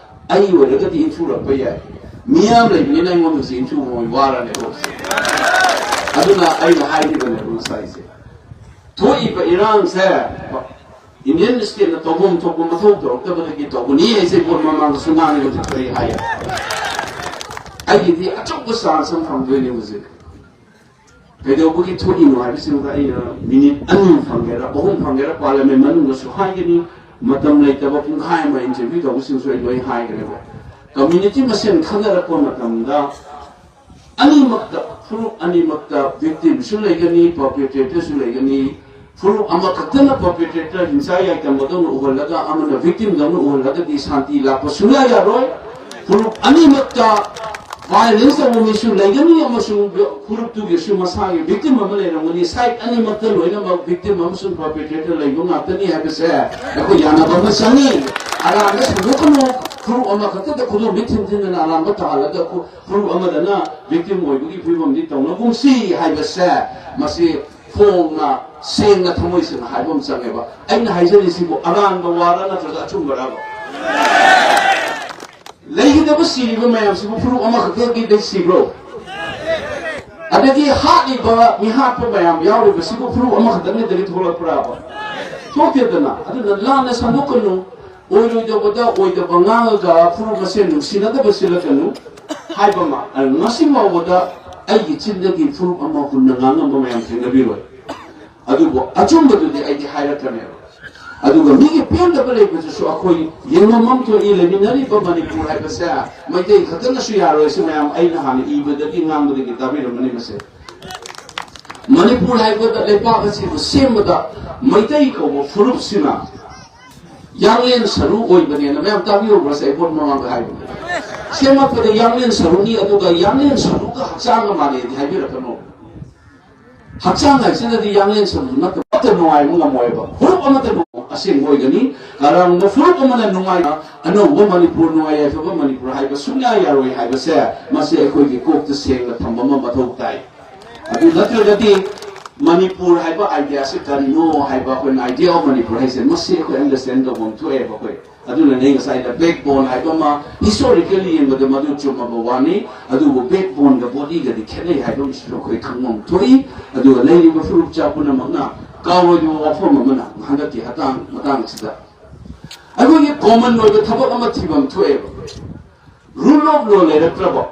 ꯑꯩ ꯑꯣꯏꯔꯒꯗꯤ ꯏꯟꯊꯨꯔꯛꯄ ꯌꯥꯏ꯫ ꯃꯤꯌꯥꯝ ꯂꯩꯕꯅꯤꯅ ꯑꯩꯉꯣꯟꯗ ꯍꯧꯖꯤꯛ ꯏꯟꯊꯨꯕ ꯃꯣꯏ ꯋꯥꯔꯅꯦꯕ ꯍꯧꯖꯤꯛ꯫ ꯑꯗꯨꯅ ꯑꯩꯅ ꯍꯥꯏꯈꯤꯕꯅꯦꯕ ꯉꯁꯥꯏꯁꯦ꯫ ꯊꯣꯛꯏꯕ ꯏꯔꯥꯡꯁꯦ ꯏꯟꯗꯤꯌꯟ ꯁ꯭ꯇꯦꯠꯅ ꯇꯧꯐꯝ ꯊꯣꯛꯄ ꯃꯊꯧ ꯇꯧꯔꯛꯇꯕꯗꯒꯤ ꯇꯧꯕꯅꯤ ꯍꯥꯏꯁꯦ ꯚꯣꯠ ꯃꯃꯥꯡꯗꯁꯨ ꯉꯥꯡꯉꯤꯕ ꯀꯔꯤ ꯍꯥꯏ? ꯑꯩꯒꯤꯗꯤ ꯑꯆꯧꯕ ꯆꯥꯟꯁ ꯑꯃ ꯐꯪꯗꯣꯏꯅꯦ ꯍꯧꯖꯤꯛ꯫ ꯀꯩꯗꯧꯕꯒꯤ ꯊꯣꯛꯏꯅꯣ ꯍꯥꯏꯕꯁꯤꯃꯗ ꯑꯩꯅ ꯃꯤꯅꯤꯠ ꯑꯅꯤ ꯐꯪꯒꯦꯔꯥ, ꯑꯍꯨꯝ ꯐꯪꯒꯦꯔꯥ, ꯄꯥꯔꯂꯤꯌꯥꯃꯦꯟ ꯃꯅꯨꯡꯗꯁꯨ ꯍꯥꯏꯒꯅꯤ꯫ ꯃꯇꯝ ꯂꯩꯇꯕ ꯄꯨꯡꯈꯥꯏ ꯑꯃ ꯏꯟꯇꯔꯚ꯭ꯌꯨ ꯇꯧꯕꯁꯤꯡꯁꯨ ꯑꯩ ꯂꯣꯏ ꯍꯥꯏꯒꯅꯦꯕ꯫ ꯀꯝꯃ꯭ꯌꯨꯅꯤꯇꯤ ꯃꯁꯦꯟ ꯈꯟꯅꯔꯛꯄ ꯃꯇꯝꯗ ꯑꯅꯤꯃꯛꯇ, ꯐꯨꯔꯨꯞ ꯑꯅꯤꯃꯛꯇ ꯚꯤꯛꯇꯤꯝꯁꯨ ꯂꯩꯒꯅꯤ, ꯄꯔꯄꯦꯇ꯭ꯔꯦꯇꯔꯁꯨ ꯂꯩꯒꯅꯤ꯫ ꯐꯨꯔꯨꯞ ꯑꯃꯈꯛꯇꯅ ꯄꯔꯄꯦꯇ꯭ꯔꯦꯇꯔ, ꯍꯤꯡꯁꯥ ꯌꯥꯏꯇꯝꯕꯗꯧꯅ ꯎꯍꯜꯂꯒ ꯑꯃꯅ ꯚꯤꯛꯇꯤꯝꯗꯧꯅ ꯎꯍꯜꯂꯒꯗꯤ ꯁꯥꯟꯇꯤ ꯂꯥꯛꯄ ꯁꯨꯡꯌꯥ ꯌꯥꯔꯣꯏ꯫ ꯐꯨꯔꯨꯞ ꯑꯅꯤꯃꯛꯇ ꯚꯥꯏꯑꯣꯂꯦꯟꯁ ꯇꯧꯕ ꯃꯤꯁꯨ ꯂꯩꯒꯅꯤ ꯑꯃꯁꯨꯡ ꯐꯨꯔꯨꯞꯇꯨꯒꯤꯁꯨ ꯃꯁꯥꯒꯤ ꯚꯤꯛꯇꯤꯝ ꯑꯃ ꯂꯩꯔꯝꯒꯅꯤ꯫ ꯁꯥꯏꯠ ꯑꯅꯤꯃꯛꯇ ꯂꯣꯏꯅꯃꯛ ꯚꯤꯛꯇꯤꯝ ꯑꯃꯁꯨꯡ ꯄꯔꯄꯦꯇ꯭ꯔꯦꯇꯔ ꯂꯩꯕ ꯉꯥꯛꯇꯅꯤ ꯍꯥꯏꯕꯁꯦ ꯑꯩꯈꯣꯏ ꯌꯥꯅꯕ ꯑꯃ ꯆꯪꯉꯤ꯫ ꯑꯔꯥꯟꯕ ꯁꯟꯗꯣꯛꯀꯅꯨ꯫ ꯐꯨꯔꯨꯞ ꯑꯃꯈꯛꯇꯗ ꯈꯨꯗꯣꯝꯕꯤ ꯊꯤꯟ ꯊꯤꯟꯗꯅ ꯑꯔꯥꯟꯕ ꯇꯥꯍꯜꯂꯒ ꯐꯨ-, ꯐꯨꯔꯨꯞ ꯑꯃꯗꯅ ꯚꯤꯛꯇꯤꯝ ꯑꯣꯏꯕꯒꯤ ꯐꯤꯕꯝꯗꯤ ꯇꯧꯅꯒꯨꯝꯁꯤ ꯍꯥꯏꯕꯁꯦ ꯃꯁꯤ ꯐꯣꯡꯅ ꯁꯦꯡꯅ ꯊꯃꯣꯏ ꯁꯦꯡꯅ ꯍꯥꯏꯕ ꯑꯃ ꯆꯪꯉꯦꯕ꯫ ꯑꯩꯅ ꯍꯥꯏꯖꯔꯤꯁꯤꯕꯨ ꯑꯔꯥꯟꯕ ꯋꯥꯔ ꯅꯠꯇ꯭ꯔꯒ ꯑꯆꯨꯝꯕꯔꯕ? ꯂꯩꯒꯗꯕ ꯁꯤꯔꯤꯕ ꯃꯌꯥꯝꯁꯤꯕꯨ ꯐꯨꯔꯨꯞ ꯑꯃꯈꯛꯇꯒꯤ ꯁꯤꯕ꯭ꯔꯣ? ꯑꯗꯒꯤ ꯍꯥꯠꯂꯤꯕ ꯃꯤꯍꯥꯠꯄ ꯃꯌꯥꯝ ꯌꯥꯎꯔꯤꯕꯁꯤꯕꯨ ꯐꯨꯔꯨꯞ ꯑꯃꯈꯛꯇꯅꯤꯗꯒꯤ ꯊꯣꯛꯂꯛꯄ꯭ꯔꯕ? ꯊꯣꯛꯇꯦꯗꯅ꯫ ꯑꯗꯨꯅ ꯂꯥꯟꯅ ꯁꯟꯗꯣꯛꯀꯅꯨ꯫ ꯑꯣꯏꯔꯣꯏꯗꯕꯗ ꯑꯣꯏꯗꯕ ꯉꯥꯡꯉꯒ ꯐꯨꯔꯨꯞ ꯃꯁꯦꯟ ꯅꯨꯡꯁꯤꯅꯗꯕ ꯁꯤꯜꯂꯛꯀꯅꯨ ꯍꯥꯏꯕ ꯑꯃ꯫ ꯑ, ꯉꯁꯤ ꯐꯥꯎꯕꯗ ꯑꯩꯒꯤ ꯆꯤꯟꯗꯒꯤ ꯐꯨꯔꯨꯞ ꯑꯃ ꯍꯨꯟꯅ ꯉꯥꯡꯉꯝꯕ ꯃꯌꯥꯝ ꯊꯦꯡꯅꯕꯤꯔꯣꯏ꯫ ꯑꯗꯨꯕꯨ ꯑꯆꯨꯝꯕꯗꯨꯗꯤ ꯑꯩꯗꯤ ꯍꯥꯏꯔꯛꯀꯅꯦꯕ꯫ ꯑꯗꯨꯒ ꯃꯤꯒꯤ ꯄꯦꯟꯗꯕ ꯂꯩꯕꯗꯨꯁꯨ ꯑꯩꯈꯣꯏ ꯌꯦꯡꯐꯝ ꯑꯃ ꯊꯣꯛꯏ꯫ ꯂꯩꯃꯤꯟꯅꯔꯤꯕ ꯃꯅꯤꯄꯨꯔ ꯍꯥꯏꯕꯁꯦ ꯃꯩꯇꯩ ꯈꯛꯇꯅꯁꯨ ꯌꯥꯔꯣꯏ꯫ ꯁꯤ ꯃꯌꯥꯝ ꯑꯩꯅ ꯍꯥꯟꯅ ꯏꯕꯗꯒꯤ ꯉꯥꯡꯕꯗꯒꯤ ꯇꯥꯕꯤꯔꯝꯃꯅꯤ꯫ ꯃꯁꯦ ꯃꯅꯤꯄꯨꯔ ꯍꯥꯏꯕ ꯂꯩꯄꯥꯛ ꯑꯁꯤꯕꯨ ꯁꯦꯝꯕꯗ ꯃꯩꯇꯩ ꯀꯧꯕ ꯐꯨꯔꯨꯞꯁꯤꯅ ꯌꯥꯡꯂꯦꯟ ꯁꯔꯨ ꯑꯣꯏꯕꯅꯦꯅ ꯃꯌꯥꯝ ꯇꯥꯕꯤꯍꯧꯕ꯭ꯔꯥ? ꯁꯦ ꯑꯩ ꯚꯣꯠ ꯃꯃꯥꯡꯗ ꯍꯥꯏꯕꯅꯦ꯫ ꯁꯦꯝꯃꯛꯄꯗ ꯌꯥꯡꯂꯦꯟ ꯁꯔꯨꯅꯤ, ꯑꯗꯨꯒ ꯌꯥꯡꯂꯦꯟ ꯁꯔꯨꯒ ꯍꯛꯆꯥꯡꯒ ꯃꯥꯟꯅꯩꯗꯤ ꯍꯥꯏꯕꯤꯔꯛꯀꯅꯣ꯫ ꯍꯛꯆꯥꯡ ꯍꯥꯏꯁꯤꯅꯗꯤ ꯌꯥꯡꯂꯦꯟ ꯁꯔꯨ ꯅꯠꯇꯕ ꯑꯃꯠꯇ ꯅꯨꯡꯉꯥꯏꯕ ꯉꯝꯃꯣꯏꯕ꯫ ꯐꯨꯔꯨꯞ ꯑꯃꯠꯇ ꯅꯨꯡꯉꯥꯏ-, ꯑꯁꯦꯡꯕ ꯑꯣꯏꯒꯅꯤ꯫ ꯀꯅꯥꯒꯨꯝꯕ ꯐꯨꯔꯨꯞ ꯑꯃꯅ ꯅꯨꯡꯉꯥꯏꯅ ꯑꯅꯧꯕ ꯃꯅꯤꯄꯨꯔ, ꯅꯨꯡꯉꯥꯏ ꯌꯥꯏꯐꯕ ꯃꯅꯤꯄꯨꯔ ꯍꯥꯏꯕ ꯁꯨꯡꯌꯥ ꯌꯥꯔꯣꯏ ꯍꯥꯏꯕꯁꯦ ꯃꯁꯤ ꯑꯩꯈꯣꯏꯒꯤ ꯀꯣꯛꯇ ꯁꯦꯡꯅ ꯊꯝꯕ ꯑꯃ ꯃꯊꯧ ꯇꯥꯏ꯫ ꯑꯗꯨ ꯅꯠꯇ꯭ꯔꯒꯗꯤ ꯃꯅꯤꯄꯨꯔ ꯍꯥꯏꯕ ꯑꯥꯏꯗꯤꯌꯥꯁꯤ ꯀꯔꯤꯅꯣ ꯍꯥꯏꯕ, ꯑꯩꯈꯣꯏꯅ ꯑꯥꯏꯗꯤꯌꯥ ꯑꯣꯐ ꯃꯅꯤꯄꯨꯔ ꯍꯥꯏꯁꯦ ꯃꯁꯤ ꯑꯩꯈꯣꯏ ꯑꯟꯗꯔꯁꯇꯦꯟ ꯇꯧꯐꯝ ꯊꯣꯛꯑꯦꯕ ꯑꯩꯈꯣꯏ꯫ ꯑꯗꯨꯅꯅꯦ ꯉꯁꯥꯏꯗ ꯕꯦꯛ ꯕꯣꯟ ꯍꯥꯏꯕ ꯑꯃ ꯍꯤꯁꯇꯣꯔꯤꯀꯦꯜꯂꯤ ꯌꯦꯡꯕꯗ ꯃꯗꯨ ꯆꯨꯝꯃꯕ ꯋꯥꯅꯤ꯫ ꯑꯗꯨꯕꯨ ꯕꯦꯛ ꯕꯣꯟꯒ ꯕꯣꯗꯤꯒꯗꯤ ꯈꯦꯠꯅꯩ ꯍꯥꯏꯕ ꯑꯃꯁꯨ ꯑꯩꯈꯣꯏ ꯈꯪꯕ ꯑꯃ ꯊꯣꯛꯏ꯫ ꯑꯗꯨꯒ ꯂꯩꯔꯤꯕ ꯐꯨꯔꯨꯞꯆꯥ ꯄꯨꯝꯅꯃꯛꯅ ꯀꯥꯎꯔꯣꯏꯗꯕ ꯋꯥꯐꯝ ꯑꯃꯅ ꯍꯟꯗꯛꯀꯤ ꯍꯇꯥꯡ ꯃꯇꯥꯡꯁꯤꯗ ꯑꯩꯈꯣꯏꯒꯤ ꯀꯣꯃꯟ ꯑꯣꯏꯕ ꯊꯕꯛ ꯑꯃ ꯊꯤꯕ ꯑꯃ ꯊꯣꯛꯑꯦꯕ꯫ ꯔꯨꯜ ꯑꯣꯐ ꯂꯣ ꯂꯩꯔꯛꯇ꯭ꯔꯕ,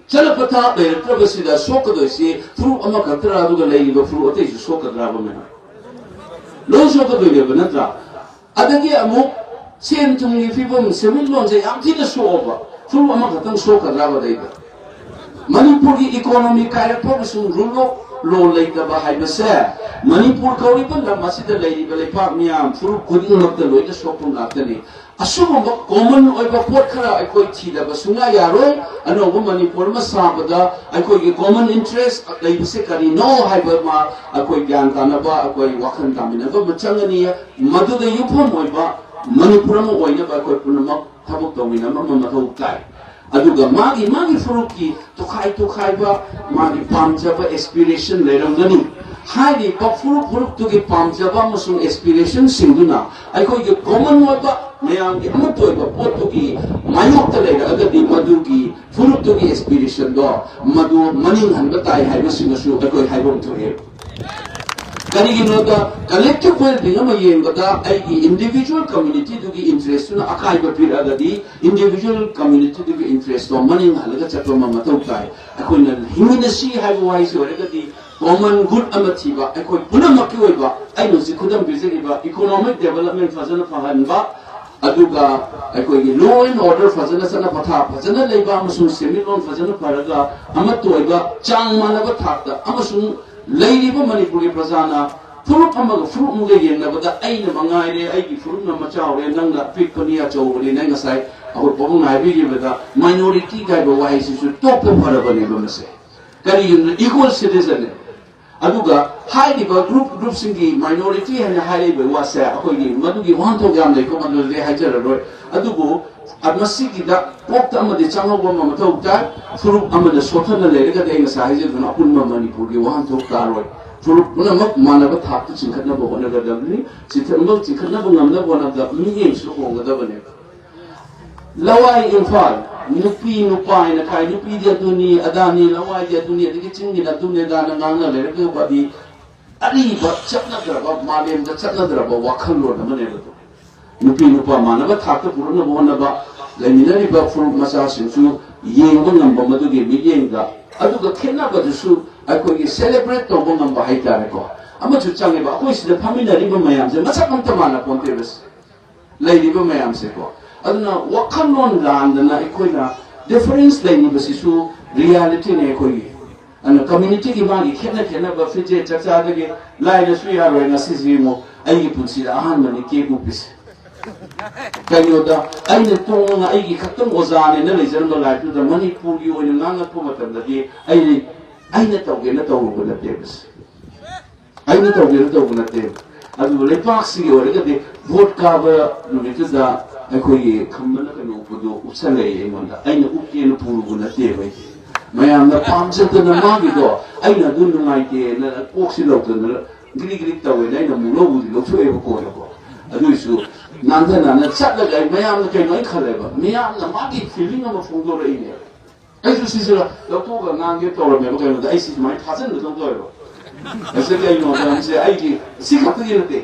ꯆꯠꯅ ꯄꯊꯥꯞ ꯂꯩꯔꯛꯇ꯭ꯔꯕꯁꯤꯗ ꯁꯣꯛꯀꯗꯣꯏꯁꯤ ꯐꯨꯔꯨꯞ ꯑꯃꯈꯛꯇꯔꯥ, ꯑꯗꯨꯒ ꯂꯩꯔꯤꯕ ꯐꯨꯔꯨꯞ ꯑꯇꯩꯁꯨ ꯁꯣꯛꯀꯗ꯭ꯔꯥꯕ ꯃꯌꯥꯝ? ꯂꯣꯏ ꯁꯣꯛꯀꯗꯣꯏꯅꯦꯕ, ꯅꯠꯇ꯭ꯔꯥ? ꯑꯗꯒꯤ ꯑꯃꯨꯛ ꯁꯦꯟ ꯊꯨꯝꯒꯤ ꯐꯤꯕꯝ, ꯁꯦꯟꯃꯤꯠꯂꯣꯟꯁꯦ ꯌꯥꯝ ꯊꯤꯅ ꯁꯣꯛꯑꯕ, ꯐꯨꯔꯨꯞ ꯑꯃꯈꯛꯇꯪ ꯁꯣꯛꯀꯗ꯭ꯔꯥꯕ ꯑꯗꯩꯗ? ꯃꯅꯤꯄꯨꯔꯒꯤ ꯏꯀꯣꯅꯣꯃꯤ ꯀꯥꯏꯔꯛꯄ ꯑꯃꯁꯨꯡ ꯔꯨꯜ ꯑꯣꯐ ꯂꯣ ꯂꯩꯇꯕ ꯍꯥꯏꯕꯁꯦ ꯃꯅꯤꯄꯨꯔ ꯀꯧꯔꯤꯕ ꯂꯝ ꯑꯁꯤꯗ ꯂꯩꯔꯤꯕ ꯂꯩꯄꯥꯛ ꯃꯤꯌꯥꯝ ꯐꯨꯔꯨꯞ ꯈꯨꯗꯤꯡꯃꯛꯇ ꯂꯣꯏꯅ ꯁꯣꯛꯄ ꯉꯥꯛꯇꯅꯤ꯫ ꯑꯁꯤꯒꯨꯝꯕ ꯀꯣꯃꯟ ꯑꯣꯏꯕ ꯄꯣꯠ ꯈꯔ ꯑꯩꯈꯣꯏ ꯊꯤꯗꯕ ꯁꯨꯡꯌꯥ ꯌꯥꯔꯣꯏ꯫ ꯑꯅꯧꯕ ꯃꯅꯤꯄꯨꯔ ꯑꯃ ꯁꯥꯕꯗ ꯑꯩꯈꯣꯏꯒꯤ ꯀꯣꯃꯟ ꯏꯟꯇꯔꯦꯁ ꯂꯩꯕꯁꯦ ꯀꯔꯤꯅꯣ ꯍꯥꯏꯕ ꯑꯃ ꯑꯩꯈꯣꯏ ꯒ꯭ꯌꯥꯟ ꯇꯥꯅꯕ, ꯑꯩꯈꯣꯏ ꯋꯥꯈꯜ ꯇꯥꯃꯤꯟꯅꯕ ꯑꯃ ꯆꯪꯒꯅꯤ꯫ ꯃꯗꯨꯗ ꯌꯨꯝꯐꯝ ꯑꯣꯏꯕ ꯃꯅꯤꯄꯨꯔ ꯑꯃ ꯑꯣꯏꯅꯕ ꯑꯩꯈꯣꯏ ꯄꯨꯝꯅꯃꯛ ꯊꯕꯛ ꯇꯧꯃꯤꯟꯅꯕ ꯑꯃ ꯃꯊꯧ ꯇꯥꯏ꯫ ꯑꯗꯨꯒ ꯃꯥꯒꯤ ꯃꯥꯒꯤ ꯐꯨꯔꯨꯞꯀꯤ ꯇꯣꯈꯥꯏ ꯇꯣꯈꯥꯏꯕ ꯃꯥꯒꯤ ꯄꯥꯝꯖꯕ ꯑꯦꯁꯄꯤꯔꯦꯁꯟ ꯂꯩꯔꯝꯒꯅꯤ꯫ ꯍꯥꯏꯔꯤꯕ ꯐꯨꯔꯨꯞ ꯐꯨꯔꯨꯞꯇꯨꯒꯤ ꯄꯥꯝꯖꯕ ꯑꯃꯁꯨꯡ ꯑꯦꯁꯄꯤꯔꯦꯁꯟꯁꯤꯡꯗꯨꯅ ꯑꯩꯈꯣꯏꯒꯤ ꯀꯣꯃꯟ ꯑꯣꯏꯕ ꯃꯌꯥꯝꯒꯤ ꯑꯃꯠꯇ ꯑꯣꯏꯕ ꯄꯣꯠꯇꯨꯒꯤ ꯃꯥꯌꯣꯛꯇ ꯂꯩꯔꯛꯑꯒꯗꯤ ꯃꯗꯨꯒꯤ ꯐꯨꯔꯨꯞꯇꯨꯒꯤ ꯑꯦꯁꯄꯤꯔꯦꯁꯟꯗꯣ ꯃꯗꯨ ꯃꯅꯤꯡ ꯍꯟꯕ ꯇꯥꯏ ꯍꯥꯏꯕꯁꯤꯃꯁꯨ ꯑꯩꯈꯣꯏ ꯍꯥꯏꯐꯝ ꯊꯣꯛꯑꯦ꯫ ꯀꯔꯤꯒꯤꯅꯣꯗ, collective well-being ꯑꯃ ꯌꯦꯡꯕꯗ ꯑꯩꯒꯤ individual community-ꯗꯨꯒꯤ interest-ꯇꯨꯅ ꯑꯀꯥꯏꯕ ꯄꯤꯔꯛꯑꯒꯗꯤ individual community-ꯗꯨꯒꯤ interest-ꯇꯣ ꯃꯅꯤꯡ ꯍꯜꯂꯒ ꯆꯠꯄ ꯑꯃ ꯃꯊꯧ ꯇꯥꯏ꯫ ꯑꯩꯈꯣꯏꯅ ꯍꯤꯡꯃꯤꯟꯅꯁꯤ ꯍꯥꯏꯕ ꯋꯥꯍꯩꯁꯤ ꯑꯣꯏꯔꯒꯗꯤ common good ꯑꯃ ꯊꯤꯕ, ꯑꯩꯈꯣꯏ ꯄꯨꯝꯅꯃꯛꯀꯤ ꯑꯣꯏꯕ, ꯑꯩꯅ ꯍꯧꯖꯤꯛ ꯈꯨꯗꯝ ꯄꯤꯖꯈꯤꯕ economic development ꯐꯖꯅ ꯐꯍꯟꯕ, ꯑꯗꯨꯒ ꯑꯩꯈꯣꯏꯒꯤ law and order ꯐꯖꯅ, ꯆꯠꯅ ꯄꯊꯥꯞ ꯐꯖꯅ ꯂꯩꯕ ꯑꯃꯁꯨꯡ ꯁꯦꯟꯃꯤꯠꯂꯣꯟ ꯐꯖꯅ ꯐꯔꯒ ꯑꯃꯠꯇ ꯑꯣꯏꯕ, ꯆꯥꯡ ꯃꯥꯟꯅꯕ ꯊꯥꯛꯇ ꯑꯃꯁꯨꯡ ꯂꯩꯔꯤꯕ ꯃꯅꯤꯄꯨꯔꯒꯤ ꯄ꯭ꯔꯖꯥꯅ ꯐꯨꯔꯨꯞ ꯑꯃꯒ ꯐꯨꯔꯨꯞ ꯑꯃꯒ ꯌꯦꯡꯅꯕꯗ ꯑꯩꯅ ꯃꯉꯥꯏꯔꯦ, ꯑꯩꯒꯤ ꯐꯨꯔꯨꯞꯅ ꯃꯆꯥ ꯑꯣꯏꯔꯦ, ꯅꯪꯅ ꯑꯄꯤꯛꯄꯅꯤ, ꯑꯆꯧꯕꯅꯤ, ꯅꯪ ꯉꯁꯥꯏ ꯑꯩꯈꯣꯏ ꯄꯥꯕꯨꯡꯅ ꯍꯥꯏꯕꯤꯈꯤꯕꯗ minority ꯍꯥꯏꯕ ꯋꯥꯍꯩꯁꯤꯁꯨ ꯇꯣꯛꯄ ꯐꯔꯕꯅꯦꯕ ꯃꯁꯦ꯫ ꯀꯔꯤꯒꯤꯅꯣ? Equal citizen-ꯅꯦ꯫ ꯑꯗꯨꯒ ꯍꯥꯏꯔꯤꯕ group, group-ꯁꯤꯡꯒꯤ minority ꯍꯥꯏꯅ ꯍꯥꯏꯔꯛꯏꯕ ꯋꯥꯁꯦ ꯑꯩꯈꯣꯏꯒꯤ ꯃꯗꯨꯒꯤ ꯋꯥꯍꯟꯊꯣꯛ ꯌꯥꯝ ꯂꯩꯀꯣ, ꯃꯗꯨꯗꯤ ꯍꯥꯏꯖꯔꯔꯣꯏ꯫ ꯑꯗꯨꯕꯨ ꯃꯁꯤꯒꯤꯗ ꯀꯣꯛꯇ ꯑꯃꯗꯤ ꯆꯪꯍꯧꯕ ꯑꯃ ꯃꯊꯧ ꯇꯥꯏ꯫ ꯐꯨꯔꯨꯞ ꯑꯃꯗ ꯁꯣꯠꯊꯅ ꯂꯩꯔꯒꯗꯤ ꯑꯩ ꯉꯁꯥꯏ ꯍꯥꯏꯖꯗꯨꯅ ꯑꯄꯨꯟꯕ ꯃꯅꯤꯄꯨꯔꯒꯤ ꯋꯥꯍꯟꯊꯣꯛ ꯇꯥꯔꯣꯏ꯫ ꯐꯨꯔꯨꯞ ꯄꯨꯝꯅꯃꯛ ꯃꯥꯟꯅꯕ ꯊꯥꯛꯇ ꯆꯤꯡꯈꯠꯅꯕ ꯍꯣꯠꯅꯒꯗꯕꯅꯤ꯫ ꯆꯤꯡꯈꯠꯅꯕ, ꯆꯤꯡꯈꯠꯅꯕ ꯉꯝꯅꯕ ꯍꯣꯠꯅꯕꯗ ꯃꯤꯠꯌꯦꯡꯁꯨ ꯍꯣꯡꯒꯗꯕꯅꯦꯕ꯫ ꯂꯋꯥꯏ ꯏꯝꯐꯥꯜ, ꯅꯨꯄꯤ ꯅꯨꯄꯥ ꯍꯥꯏꯅ ꯈꯥꯏ, ꯅꯨꯄꯤꯗꯤ ꯑꯗꯨꯅꯤ ꯑꯗꯥꯅꯤ, ꯂꯋꯥꯏꯗꯤ ꯑꯗꯨꯅꯤ, ꯑꯗꯒꯤ ꯆꯤꯡꯒꯤꯅ ꯑꯗꯨꯅꯤ ꯑꯗꯥꯅ ꯉꯥꯡꯅ ꯂꯩꯔꯒꯗꯤ ꯑꯔꯤꯕ ꯆꯠꯅꯗ꯭ꯔꯕ, ꯃꯥꯂꯦꯝꯗ ꯆꯠꯅꯗ꯭ꯔꯕ ꯋꯥꯈꯜꯂꯣꯟ ꯑꯃꯅꯦꯕ ꯑꯗꯨ꯫ ꯅꯨꯄꯤ ꯅꯨꯄꯥ ꯃꯥꯟꯅꯕ ꯊꯥꯛꯇ ꯄꯨꯔꯛꯅꯕ ꯍꯣꯠꯅꯕ, ꯂꯩꯃꯤꯟꯅꯔꯤꯕ ꯐꯨꯔꯨꯞ ꯃꯆꯥꯁꯤꯡꯁꯨ ꯌꯦꯡꯕ ꯉꯝꯕ ꯃꯗꯨꯒꯤ ꯃꯤꯠꯌꯦꯡꯗ, ꯑꯗꯨꯒ ꯈꯦꯠꯅꯕꯗꯨꯁꯨ ꯑꯩꯈꯣꯏꯒꯤ celebrate ꯇꯧꯕ ꯉꯝꯕ ꯍꯥꯏꯇꯥꯔꯦꯀꯣ꯫ ꯑꯃꯁꯨ ꯆꯪꯉꯦꯕ, ꯑꯩꯈꯣꯏ ꯁꯤꯗ ꯐꯝꯃꯤꯟꯅꯔꯤꯕ ꯃꯌꯥꯝꯁꯦ ꯃꯁꯛ ꯑꯝꯇ ꯃꯥꯟꯅ ꯄꯣꯟꯇꯦꯕ꯫ ꯂꯩꯔꯤꯕ ꯃꯌꯥꯝꯁꯦꯀꯣ꯫ ꯑꯗꯨꯅ ꯋꯥꯈꯜꯂꯣꯟ ꯂꯥꯟꯗꯅ ꯑꯩꯈꯣꯏꯅ difference ꯂꯩꯔꯤꯕꯁꯤꯁꯨ reality-ꯅꯦ ꯑꯩꯈꯣꯏꯒꯤ꯫ ꯑꯗꯨꯅ community-ꯒꯤ ꯃꯥꯒꯤ ꯈꯦꯠꯅ ꯈꯦꯠꯅꯕ ꯐꯤꯖꯦꯠ ꯆꯥꯛꯆꯥꯗꯒꯤ ꯂꯥꯏꯔꯁꯨ ꯌꯥꯔꯣꯏ꯫ ꯉꯁꯤꯁꯤ ꯌꯦꯡꯉꯨ, ꯑꯩꯒꯤ ꯄꯨꯟꯁꯤꯗ ꯑꯍꯥꯟꯕꯅꯤ cake ꯎꯞꯄꯤꯁꯦ꯫ ꯀꯩꯅꯣꯗ ꯑꯩꯅ ꯇꯣꯡꯉꯒ ꯑꯩꯒꯤ ꯈꯛꯇꯪ ꯑꯣꯖꯥꯅꯦꯅ ꯂꯩꯖꯔꯝꯕ life-ꯇꯨꯗ ꯃꯅꯤꯄꯨꯔꯒꯤ ꯑꯣꯏꯅ ꯉꯥꯡꯉꯛꯄ ꯃꯇꯝꯗꯗꯤ ꯑꯩ, ꯑꯩꯅ ꯇꯧꯒꯦꯅ ꯇꯧꯔꯨꯕ ꯅꯠꯇꯦꯕ꯫ ꯑꯩꯅ ꯇꯧꯒꯦꯅ ꯇꯧꯕ ꯅꯠꯇꯦ꯫ ꯑꯗꯨꯕꯨ ꯂꯩꯄꯥꯛꯁꯤꯒꯤ ꯑꯣꯏꯔꯒꯗꯤ vote ꯀꯥꯕ ꯅꯨꯃꯤꯠꯇꯨꯗ ꯑꯩꯈꯣꯏꯒꯤ ꯈꯝꯕꯅ ꯀꯩꯅꯣ ꯎꯞꯄꯗꯣ ꯎꯞꯁꯜꯂꯛꯑꯦ ꯑꯩꯉꯣꯟꯗ꯫ ꯑꯩꯅ ꯎꯞꯀꯦꯅ ꯄꯨꯔꯨꯕ ꯅꯠꯇꯦꯕ ꯑꯩꯗꯤ꯫ ꯃꯌꯥꯝꯅ ꯄꯥꯝꯖꯗꯅ ꯃꯥꯒꯤꯗꯣ, ꯑꯩꯅ ꯑꯗꯨ ꯅꯨꯡꯉꯥꯏꯇꯦꯅ ꯀꯣꯛꯁꯤ ꯂꯧꯗꯅ ꯒ꯭ꯔꯤꯛ ꯒ꯭ꯔꯤꯛ ꯇꯧꯋꯦꯅ ꯑꯩꯅ ꯑꯃꯨꯛ ꯂꯧꯕꯨꯗꯤ ꯂꯧꯊꯣꯛꯑꯦꯕ ꯀꯣꯟꯅꯀꯣ꯫ ꯑꯗꯨꯏꯁꯨ ꯅꯥꯟꯊ ꯅꯥꯟꯊ ꯆꯠꯂꯒ ꯑꯩ ꯃꯌꯥꯝꯅ ꯀꯩꯅꯣ ꯑꯩ ꯈꯜꯂꯦꯕ, ꯃꯤꯌꯥꯝꯅ ꯃꯥꯒꯤ feeling ꯑꯃ ꯐꯣꯡꯗꯣꯔꯛꯏꯅꯦꯕ꯫ ꯑꯩꯁꯨ ꯁꯤꯁꯤꯔ ꯂꯧꯊꯣꯛꯑꯒ ꯉꯥꯡꯒꯦ ꯇꯧꯔꯝꯃꯦꯕ꯫ ꯀꯩꯅꯣꯗ ꯑꯩ ꯁꯤ ꯁꯨꯃꯥꯏꯅ ꯊꯥꯖꯤꯟꯕꯗꯧ ꯇꯧꯋꯦꯕ꯫ ꯑꯁꯤ ꯀꯩꯅꯣ ꯃꯌꯥꯝꯁꯦ ꯑꯩꯒꯤ ꯁꯤ ꯈꯛꯇꯒꯤ ꯅꯠꯇꯦ,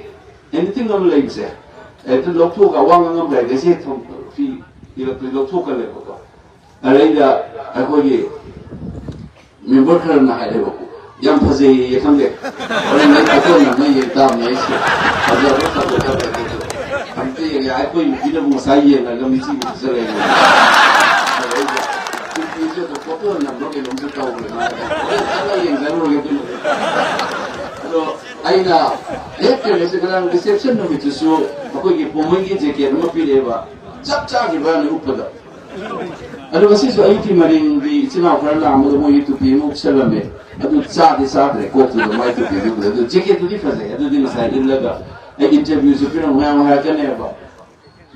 ꯑꯦꯅꯤꯊꯤꯡ ꯑꯃ ꯂꯩꯕꯁꯦ ꯑꯗꯨ ꯂꯧꯊꯣꯛꯑꯒ ꯑꯋꯥ ꯉꯥꯡꯉꯝꯗꯥꯏꯗ ꯁꯤ ꯊꯝ-, ꯐꯤ ꯏꯔꯛꯇ ꯂꯧꯊꯣꯛꯀꯜꯂꯦꯕꯀꯣ꯫ ꯑꯗꯩꯗ ꯑꯩꯈꯣꯏꯒꯤ ꯃꯦꯝꯕꯔ ꯈꯔꯅ ꯍꯥꯏꯔꯦꯕꯀꯣ, "ꯌꯥꯝ ꯐꯖꯩꯌꯦ, ꯈꯪꯗꯦ, ꯍꯣꯔꯦꯟ ꯑꯩ ꯐꯣꯇꯣ ꯅꯝꯃ ꯌꯦꯡ ꯇꯥꯕꯅꯦ ꯑꯩꯁꯦ, ꯐꯖꯕ ꯐꯖꯗꯕ ꯑꯗꯨꯗꯣ ꯑꯝꯇ ꯌꯦꯡꯒꯦ, ꯑꯩꯈꯣꯏ ꯅꯨꯄꯤꯅꯕꯨ ꯉꯁꯥꯏ ꯌꯦꯡꯉꯒ ꯃꯤꯆꯤ ꯃꯤꯆꯠ ꯂꯩꯔꯦ꯫ ꯑꯗꯩꯗ ꯅꯨꯄꯤꯁꯨ ꯑꯗꯨꯝ ꯐꯣꯇꯣ ꯅꯝꯕ ꯀꯩꯅꯣꯝꯁꯨ ꯇꯧꯈ꯭ꯔꯦ ꯃꯥ, ꯍꯣꯔꯦꯟ ꯆꯠꯂ ꯌꯦꯡꯖꯔꯨꯔꯒꯦ ꯑꯗꯨꯅ꯫ ꯑꯗꯣ ꯑꯩꯅ ꯍꯦꯛ ꯀꯩꯅꯣꯁꯦ ꯉꯔꯥꯡ ꯔꯤꯁꯦꯞꯁꯟ ꯅꯨꯃꯤꯠꯇꯨꯁꯨ ꯑꯩꯈꯣꯏꯒꯤ ꯄꯨꯃꯩꯒꯤ ꯖꯦꯀꯦꯠ ꯑꯃ ꯄꯤꯔꯛꯑꯦꯕ, ꯆꯞ ꯆꯥꯈꯤꯕ ꯋꯥꯅꯤ ꯎꯞꯄꯗ꯫ ꯑꯗꯣ ꯉꯁꯤꯁꯨ ꯑꯌꯨꯛꯀꯤ ꯃꯔꯤꯡꯗꯤ ꯏꯆꯤꯟ ꯏꯅꯥꯎ ꯈꯔ ꯂꯥꯛꯑꯝꯕꯗ ꯃꯣꯏꯒꯤ ꯇꯨꯄꯤ ꯑꯃ ꯎꯞꯁꯜꯂꯝꯃꯦ꯫ ꯑꯗꯨ ꯆꯥꯗꯤ ꯆꯥꯗ꯭ꯔꯦ, ꯀꯣꯛꯇꯨꯗ ꯃꯥꯏ ꯇꯨꯄꯤꯗꯨ ꯎꯕꯗ꯫ ꯑꯗꯨ ꯖꯦꯀꯦꯠꯇꯨꯗꯤ ꯐꯖꯩ, ꯑꯗꯨꯗꯤ ꯉꯁꯥꯏ ꯏꯜꯂꯒ ꯑꯩ ꯏꯟꯇꯔꯚꯤꯌꯨꯁꯨ ꯄꯤꯔꯝꯃꯣ ꯃꯌꯥꯝ ꯍꯥꯏꯔꯛꯀꯅꯦꯕ꯫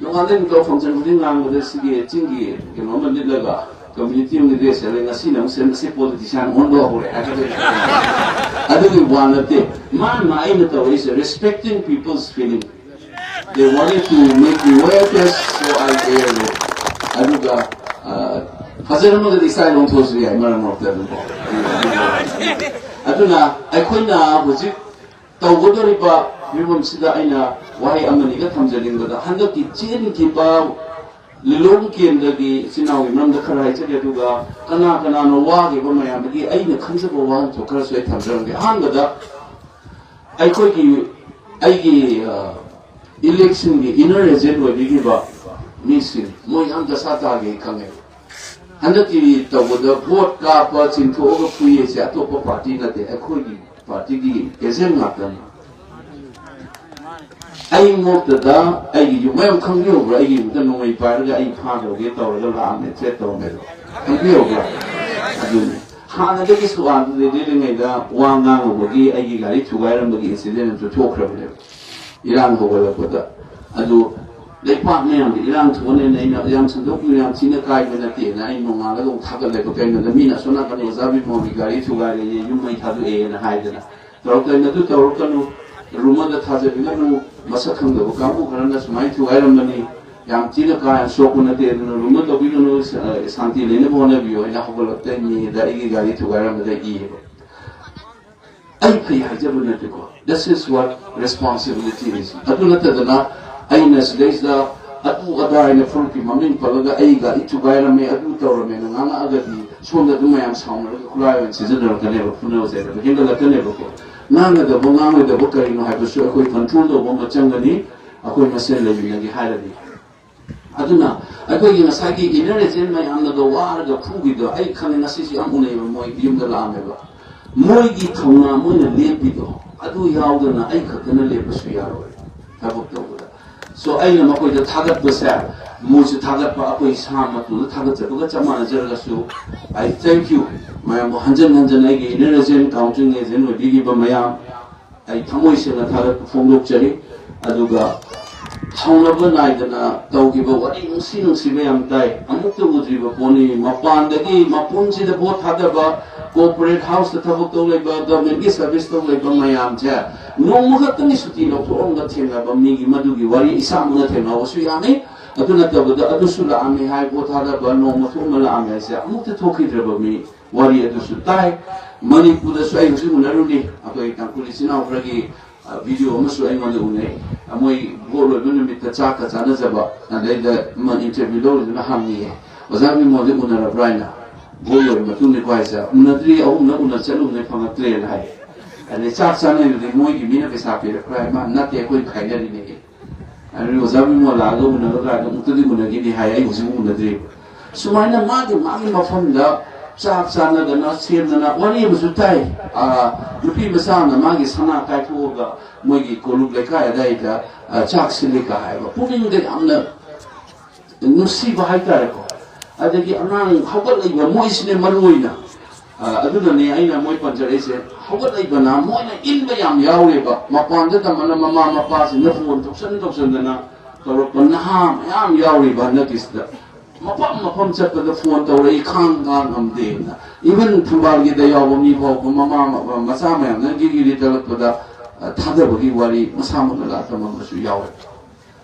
ꯅꯣꯡꯉꯥꯟꯗꯩ ꯅꯨꯃꯤꯠꯇ ꯐꯪꯁꯟ ꯈꯨꯗꯤꯡ ꯉꯥꯡꯕꯗ ꯁꯤꯒꯤ ꯆꯤꯡꯒꯤ ꯀꯩꯅꯣ ꯑꯃ ꯂꯤꯠꯂꯒ ꯀꯝꯃ꯭ꯌꯨꯅꯤꯇꯤ ꯑꯃꯒꯤ ꯗ꯭ꯔꯦꯁ ꯁꯦꯠꯂꯦ, ꯉꯁꯤꯅ ꯑꯃꯨꯛ ꯁꯦꯝ-, ꯁꯤ ꯄꯣꯂꯤꯇꯤꯁꯤꯌꯥꯟ ꯑꯣꯟꯕ ꯍꯧꯔꯦ ꯍꯥꯏꯔꯛꯀꯗꯣꯏꯅꯦ꯫ ꯑꯗꯨꯒꯤ ꯋꯥ ꯅꯠꯇꯦ, ꯃꯥꯅ ꯑꯩꯅ ꯇꯧꯔꯛꯏꯁꯦ respecting people's feeling꯫ They wanted to make me wear this, so I wear it. ꯑꯗꯨꯒ ꯑ, ꯐꯖꯔꯝꯃꯒꯗꯤ ꯏꯁꯥ ꯂꯣꯡꯊꯣꯛꯑꯁꯨ ꯌꯥꯏ ꯃꯔꯛ ꯃꯔꯛꯇ ꯑꯗꯨꯝ꯫ ꯑꯗꯨꯅ ꯑꯩꯈꯣꯏꯅ ꯍꯧꯖꯤꯛ ꯇꯧꯒꯗꯧꯔꯤꯕ ꯐꯤꯕꯝꯁꯤꯗ ꯑꯩꯅ ꯋꯥꯍꯩ ꯑꯃꯅꯤꯒ ꯊꯝꯖꯅꯤꯡꯕꯗ, ꯍꯟꯗꯛꯀꯤ ꯆꯦꯟꯈꯤꯕ ꯂꯤꯂꯣꯡ ꯀꯦꯟꯗ꯭ꯔꯒꯤ ꯏꯆꯤꯟ ꯏꯅꯥꯎꯒꯤ ꯃꯔꯝꯗ ꯈꯔ ꯍꯥꯏꯖꯒꯦ, ꯑꯗꯨꯒ ꯀꯅꯥ ꯀꯅꯥꯅꯣ ꯋꯥꯈꯤꯕ ꯃꯌꯥꯝꯗꯒꯤ ꯑꯩꯅ ꯈꯟꯖꯕ ꯋꯥꯍꯟꯊꯣꯛ ꯈꯔꯁꯨ ꯑꯩ ꯊꯝꯖꯔꯝꯒꯦ꯫ ꯑꯍꯥꯟꯕꯗ ꯑꯩꯈꯣꯏꯒꯤ, ꯑꯩꯒꯤ, ꯑ, ꯏꯂꯦꯛꯁꯟꯒꯤ ꯏꯅꯔ ꯑꯦꯖꯦꯟ ꯑꯣꯏꯕꯤꯈꯤꯕ ꯃꯤꯁꯤꯡ, ꯃꯣꯏ ꯌꯥꯝ ꯗꯁꯥ ꯇꯥꯒꯦ ꯈꯪꯉꯦ꯫ ꯍꯟꯗꯛꯀꯤ ꯇꯧꯕꯗ ꯚꯣꯠ ꯀꯥꯞꯄ ꯆꯤꯡꯊꯣꯛꯑꯒ ꯐꯨꯏꯌꯦꯁꯦ ꯑꯇꯣꯞꯄ ꯄꯥꯔꯇꯤ ꯅꯠꯇꯦ, ꯑꯩꯈꯣꯏꯒꯤ ꯄꯥꯔꯇꯤꯒꯤ ꯑꯦꯖꯦꯟ ꯉꯥꯛꯇꯅꯤ꯫ ꯑꯩ ꯃꯣꯠꯇꯗ ꯑꯩꯒꯤ ꯌꯨꯝ ꯃꯌꯥꯝ ꯈꯪꯕꯤꯍꯧꯕ꯭ꯔꯥ? ꯑꯩꯒꯤ ꯌꯨꯝꯗ ꯅꯣꯡꯃꯩ ꯄꯥꯏꯔꯒ ꯑꯩ ꯐꯥꯈ꯭ꯔꯒꯦ ꯇꯧꯔꯒ ꯂꯥꯛꯑꯝꯃꯦ, ꯊ꯭ꯔꯦꯠ ꯇꯧꯔꯝꯃꯦꯗꯣ ꯈꯪꯕꯤꯍꯧꯕ꯭ꯔꯥ? ꯑꯗꯨꯅꯤ꯫ ꯍꯥꯟꯅꯗꯒꯤ ꯁꯨꯋꯥꯟꯗꯨꯗꯤ ꯂꯤꯔꯤꯉꯩꯗ ꯋꯥ ꯉꯥꯡꯉꯨꯕꯒꯤ ꯑꯩꯒꯤ ꯒꯥꯔꯤ ꯊꯨꯒꯥꯏꯔꯝꯕꯒꯤ ꯏꯟꯁꯤꯗꯦꯟ ꯑꯃꯁꯨ ꯊꯣꯛꯈ꯭ꯔꯕꯅꯦꯕ, ꯏꯔꯥꯡ ꯍꯧꯒꯠꯂꯛꯄꯗ꯫ ꯑꯗꯨ ꯂꯩꯄꯥꯛ ꯃꯌꯥꯝꯗ ꯏꯔꯥꯡ ꯊꯣꯛꯑꯅꯦꯅ ꯑꯩꯅ ꯌꯥꯝ ꯁꯟꯗꯣꯛꯄ ꯌꯥꯝ ꯊꯤꯅ ꯀꯥꯏꯕ ꯅꯠꯇꯦꯅ ꯑꯩ ꯅꯣꯡꯉꯥꯜꯂꯒ ꯑꯃꯨꯛ ꯊꯥꯒꯠꯂꯦꯕ꯫ ꯀꯩꯅꯣꯗ ꯃꯤꯅ ꯑꯁꯣꯝ ꯅꯥꯀꯟꯗ ꯑꯣꯖꯥ ꯕꯤꯃꯣꯜꯒꯤ ꯒꯥꯔꯤ ꯊꯨꯒꯥꯏꯔꯦꯌꯦ, ꯌꯨꯝ ꯃꯩ ꯊꯥꯗꯣꯛꯑꯦꯅ ꯍꯥꯏꯗꯅ ꯇꯧꯔꯛꯇꯣꯏꯅꯤ꯫ ꯑꯗꯨ ꯇꯧꯔꯛꯀꯅꯨ, ꯔꯨꯃꯔꯗ ꯊꯥꯖꯕꯤꯒꯅꯨ꯫ ꯃꯁꯛ ꯈꯪꯗꯕ ꯀꯥꯡꯕꯨ ꯈꯔꯅ ꯁꯨꯃꯥꯏꯅ ꯊꯨꯒꯥꯏꯔꯝꯕꯅꯤ, ꯌꯥꯝ ꯊꯤꯅ ꯀꯥ ꯍꯦꯟꯅ ꯁꯣꯛꯄ ꯅꯠꯇꯦ, ꯑꯗꯨꯅ ꯔꯨꯃꯔ ꯇꯧꯕꯤꯒꯅꯨ, ꯁ-, ꯑ, ꯁꯥꯟꯇꯤ ꯂꯩꯅꯕ ꯍꯣꯠꯅꯕꯤꯌꯨ ꯍꯥꯏꯅ ꯍꯧꯒꯠꯂꯛꯇꯣꯏꯅꯤꯗ ꯑꯩꯒꯤ ꯒꯥꯔꯤ ꯊꯨꯒꯥꯏꯔꯝꯕꯗ ꯏꯌꯦꯕ꯫ ꯑꯩ ꯐꯩ ꯍꯥꯏꯖꯕ ꯅꯠꯇꯦꯀꯣ, this is what responsibility is. ꯑꯗꯨ ꯅꯠꯇꯗꯅ ꯑꯩꯅ ꯁꯤꯗꯩꯁꯤꯗ ꯑꯗꯨ ꯑꯗꯥ ꯍꯥꯏꯅ ꯐꯨꯔꯨꯞꯀꯤ ꯃꯃꯤꯡ ꯄꯜꯂꯒ ꯑꯩ ꯒꯥꯔꯤ ꯊꯨꯒꯥꯏꯔꯝꯃꯦ, ꯑꯗꯨ ꯇꯧꯔꯝꯃꯦꯅ ꯉꯥꯡꯉꯛꯑꯒꯗꯤ ꯁꯣꯝꯗ ꯑꯗꯨꯝ ꯃꯌꯥꯝ ꯁꯥꯎꯅꯔꯒ ꯈꯨꯠꯂꯥꯏ ꯑꯣꯏꯅ ꯁꯤꯖꯤꯟꯅꯔꯛꯀꯅꯦꯕ, ꯐꯨꯅꯕ ꯆꯩꯅꯕ ꯍꯦꯟꯒꯠꯂꯛꯀꯅꯦꯕꯀꯣ꯫ ꯉꯥꯡꯒꯗꯕ ꯉꯥꯡꯉꯣꯏꯗꯕ ꯀꯔꯤꯅꯣ ꯍꯥꯏꯕꯁꯨ ꯑꯩꯈꯣꯏ ꯀꯟꯇ꯭ꯔꯣꯜ ꯇꯧꯕ ꯑꯃ ꯆꯪꯒꯅꯤ꯫ ꯑꯩꯈꯣꯏ ꯃꯁꯦꯟ ꯂꯩꯃꯤꯟꯅꯒꯦ ꯍꯥꯏꯔꯗꯤ꯫ ꯑꯗꯨꯅ ꯑꯩꯈꯣꯏꯒꯤ ꯉꯁꯥꯏꯒꯤ ꯏꯟꯅꯔ ꯑꯦꯖꯦꯟ ꯃꯌꯥꯝꯅꯒ ꯋꯥꯔꯒ ꯐꯨꯈꯤꯕꯗꯣ ꯑꯩ ꯈꯪꯉꯦ, ꯉꯁꯤꯁꯨ ꯌꯥꯝ ꯎꯅꯩꯕ, ꯃꯣꯏ ꯌꯨꯝꯗ ꯂꯥꯛꯑꯝꯃꯦꯕ꯫ ꯃꯣꯏꯒꯤ ꯊꯧꯅꯥ ꯃꯣꯏꯅ ꯂꯦꯞꯄꯤꯗꯣ ꯑꯗꯨ ꯌꯥꯎꯗꯅ ꯑꯩ ꯈꯛꯇꯅ ꯂꯦꯞꯄꯁꯨ ꯌꯥꯔꯣꯏ ꯊꯕꯛ ꯇꯧꯕꯗ꯫ So ꯑꯩꯅ ꯃꯈꯣꯏꯗ ꯊꯥꯒꯠꯄꯁꯦ, ꯃꯣꯏꯁꯨ ꯊꯥꯒꯠꯄ, ꯑꯩꯈꯣꯏ ꯏꯁꯥ ꯃꯇꯣꯟꯗ ꯊꯥꯒꯠꯆꯕꯒ ꯆꯞ ꯃꯥꯟꯅꯖꯔꯒꯁꯨ, I thank you ꯃꯌꯥꯝꯕꯨ ꯍꯟꯖꯟ ꯍꯟꯖꯟ ꯑꯩꯒꯤ ꯏꯟꯅꯔ ꯑꯦꯖꯦꯟ, ꯀꯥꯎꯟꯇꯤꯡ ꯑꯦꯖꯦꯟ ꯑꯣꯏꯕꯤꯔꯤꯕ ꯃꯌꯥꯝ, ꯑꯩ ꯊꯃꯣꯏ ꯁꯦꯡꯅ ꯊꯥꯒꯠꯄ ꯐꯣꯡꯗꯣꯛꯆꯔꯤ꯫ ꯑꯗꯨꯒ ꯊꯧꯅꯕ ꯅꯥꯏꯗꯅ ꯇꯧꯈꯤꯕ ꯋꯥꯔꯤ ꯅꯨꯡꯁꯤ ꯅꯨꯡꯁꯤꯕ ꯌꯥꯝ ꯇꯥꯏ꯫ ꯑꯃꯨꯛꯇ ꯎꯗ꯭ꯔꯤꯕ ꯄꯣꯠꯅꯤ꯫ ꯃꯄꯥꯟꯗꯒꯤ ꯃꯄꯨꯟꯁꯤꯗ ꯚꯣꯠ ꯊꯥꯗꯕ, ꯀꯣꯔꯄꯣꯔꯦꯠ ꯍꯥꯎꯁꯇ ꯊꯕꯛ ꯇꯧ ꯂꯩꯕ, ꯒꯚꯔꯟꯃꯦꯟꯠꯀꯤ ꯁꯔꯚꯤꯁ ꯇꯧ ꯂꯩꯕ ꯃꯌꯥꯝꯁꯦ ꯅꯣꯡꯃ ꯈꯛꯇꯅꯤ ꯁꯨꯇꯤ ꯂꯧꯊꯣꯛꯑꯝꯒ ꯊꯦꯡꯅꯕ ꯃꯤꯒꯤ, ꯃꯗꯨꯒꯤ ꯋꯥꯔꯤ ꯏꯁꯥꯃꯛꯅ ꯊꯦꯡꯅꯕꯁꯨ ꯌꯥꯝꯃꯤ꯫ ꯑꯗꯨ ꯅꯠꯇꯕꯗ ꯑꯗꯨꯁꯨ ꯂꯥꯛꯑꯝꯃꯤ ꯍꯥꯏ, ꯚꯣꯠ ꯊꯥꯗꯕ ꯅꯣꯡꯃ ꯊꯣꯛꯑꯝꯃ ꯂꯥꯛꯑꯝꯃꯤ ꯍꯥꯏꯁꯦ ꯑꯃꯨꯛꯇ ꯊꯣꯛꯈꯤꯗ꯭ꯔꯕ ꯃꯤ ꯋꯥꯔꯤ ꯑꯗꯨꯁꯨ ꯇꯥꯏ꯫ ꯃꯅꯤꯄꯨꯔꯗꯁꯨ ꯑꯩ ꯍꯧꯖꯤꯛ ꯎꯅꯔꯨꯅꯤ, ꯑꯩꯈꯣꯏ ꯇꯥꯡꯈꯨꯜ ꯏꯆꯤꯟ ꯏꯅꯥꯎ ꯈꯔꯒꯤ, ꯑ, ꯚꯤꯗꯤꯑꯣ ꯑꯃꯁꯨ ꯑꯩꯉꯣꯟꯗ ꯎꯅꯩ꯫ ꯃꯣꯏ ꯚꯣꯠ ꯂꯣꯏꯕ ꯅꯨꯃꯤꯠꯇ ꯆꯥꯛꯀ ꯆꯥꯅꯖꯕ, ꯑꯗꯩꯗ ꯑꯃ ꯏꯟꯇꯔꯚꯤꯌꯨ ꯂꯧꯔꯤꯗꯨꯅ ꯍꯪꯉꯤꯌꯦ, "ꯑꯣꯖꯥ ꯕꯤꯃꯣꯜꯗꯤ ꯎꯅꯔꯕ꯭ꯔꯥ?" ꯍꯥꯏꯅ꯫ "ꯚꯣꯠ ꯂꯣꯏꯔ ꯃꯇꯨꯡꯅꯤꯀꯣ" ꯍꯥꯏꯁꯦ꯫ "ꯎꯅꯗ꯭ꯔꯤ, ꯑꯍꯨꯝꯂꯛ ꯎꯅ ꯆꯠꯂꯨꯕꯅꯦ, ꯐꯪꯉꯛꯇ꯭ꯔꯦꯅ" ꯍꯥꯏ꯫ ꯑꯗꯩ ꯆꯥꯛ ꯆꯥꯅꯔꯤꯗꯨꯗꯤ ꯃꯣꯏꯒꯤ ꯃꯤꯅ ꯄꯩꯁꯥ ꯄꯤꯔꯛꯄ꯭ꯔꯥ ꯍꯥꯏ, "ꯃꯥ ꯅꯠꯇꯦ, ꯑꯩꯈꯣꯏ ꯈꯥꯏꯅꯔꯤꯅꯦ"꯫ ꯑꯗꯨ ꯑꯣꯖꯥ ꯕꯤꯃꯣꯜ ꯂꯥꯛꯑꯒ ꯎꯅꯒꯗ꯭ꯔꯥ ꯍꯥꯏꯗ ꯑꯃꯨꯛꯇꯗꯤ ꯎꯅꯈꯤꯅꯤ ꯍꯥꯏ, ꯑꯩ ꯍꯧꯖꯤꯛ ꯎꯅꯗ꯭ꯔꯤꯕ꯫ ꯁꯨꯃꯥꯏꯅ ꯃꯥꯒꯤ ꯃꯥꯒꯤ ꯃꯐꯝꯗ ꯆꯥꯛ ꯆꯥꯅꯗꯅ ꯁꯦꯝꯗꯅ ꯋꯥꯔꯤ ꯑꯃꯁꯨ ꯇꯥꯏ꯫ ꯑꯥ, ꯅꯨꯄꯤ ꯃꯆꯥ ꯑꯃꯅ ꯃꯥꯒꯤ ꯁꯅꯥ ꯀꯥꯏꯊꯣꯛꯑꯒ ꯃꯣꯏꯒꯤ ꯀꯣꯂꯨꯞ ꯂꯩꯀꯥꯏ ꯑꯗꯥꯏꯗ, ꯑꯥ, ꯆꯥꯛ ꯁꯤꯜꯂꯤꯒ ꯍꯥꯏꯕ, ꯄꯨꯛꯅꯤꯡꯗ ꯌꯥꯝꯅ ꯅꯨꯡꯁꯤꯕ ꯍꯥꯏꯇꯥꯔꯦꯀꯣ꯫ ꯑꯗꯒꯤ ꯑꯉꯥꯡ ꯍꯧꯒꯠꯂꯛꯏꯕ ꯃꯣꯏꯁꯤꯅꯦ ꯃꯔꯨ ꯑꯣꯏꯅ꯫ ꯑ, ꯑꯗꯨꯅꯅꯦ ꯑꯩꯅ ꯃꯣꯏ ꯄꯟꯖꯔꯛꯏꯁꯦ꯫ ꯍꯧꯒꯠꯂꯛꯏꯕꯅ ꯃꯣꯏꯅ ꯏꯟꯕ ꯌꯥꯝ ꯌꯥꯎꯔꯦꯕ꯫ ꯃꯄꯥꯟꯗ ꯇꯝꯕꯅ ꯃꯃꯥ ꯃꯄꯥꯁꯤꯡꯅ ꯐꯣꯟ ꯇꯧꯁꯟ ꯇꯧꯁꯟꯗꯅ ꯇꯧꯔꯛꯄ ꯅꯍꯥ ꯃꯌꯥꯝ ꯌꯥꯎꯔꯤꯕ ꯍꯟꯗꯛꯀꯤꯁꯤꯗ꯫ ꯃꯐꯝ ꯃꯐꯝ ꯆꯠꯄꯗ ꯐꯣꯟ ꯇꯧꯔꯛꯏ, ꯈꯥꯡ ꯈꯥꯡ ꯉꯝꯗꯦꯅ꯫ Even ꯊꯝꯕꯥꯜꯒꯤꯗ ꯌꯥꯎꯕ ꯃꯤ ꯐꯥꯎꯕ ꯃꯃꯥ ꯃ-, ꯃꯆꯥ ꯃꯌꯥꯝꯅ ꯒꯤꯔꯤ ꯒꯤꯔꯤ ꯇꯧꯔꯛꯄꯗ, ꯑ, ꯊꯥꯗꯕꯒꯤ ꯋꯥꯔꯤ ꯃꯁꯥꯃꯛꯅ ꯂꯥꯛꯇ ꯉꯝꯕꯁꯨ ꯌꯥꯎꯋꯦ꯫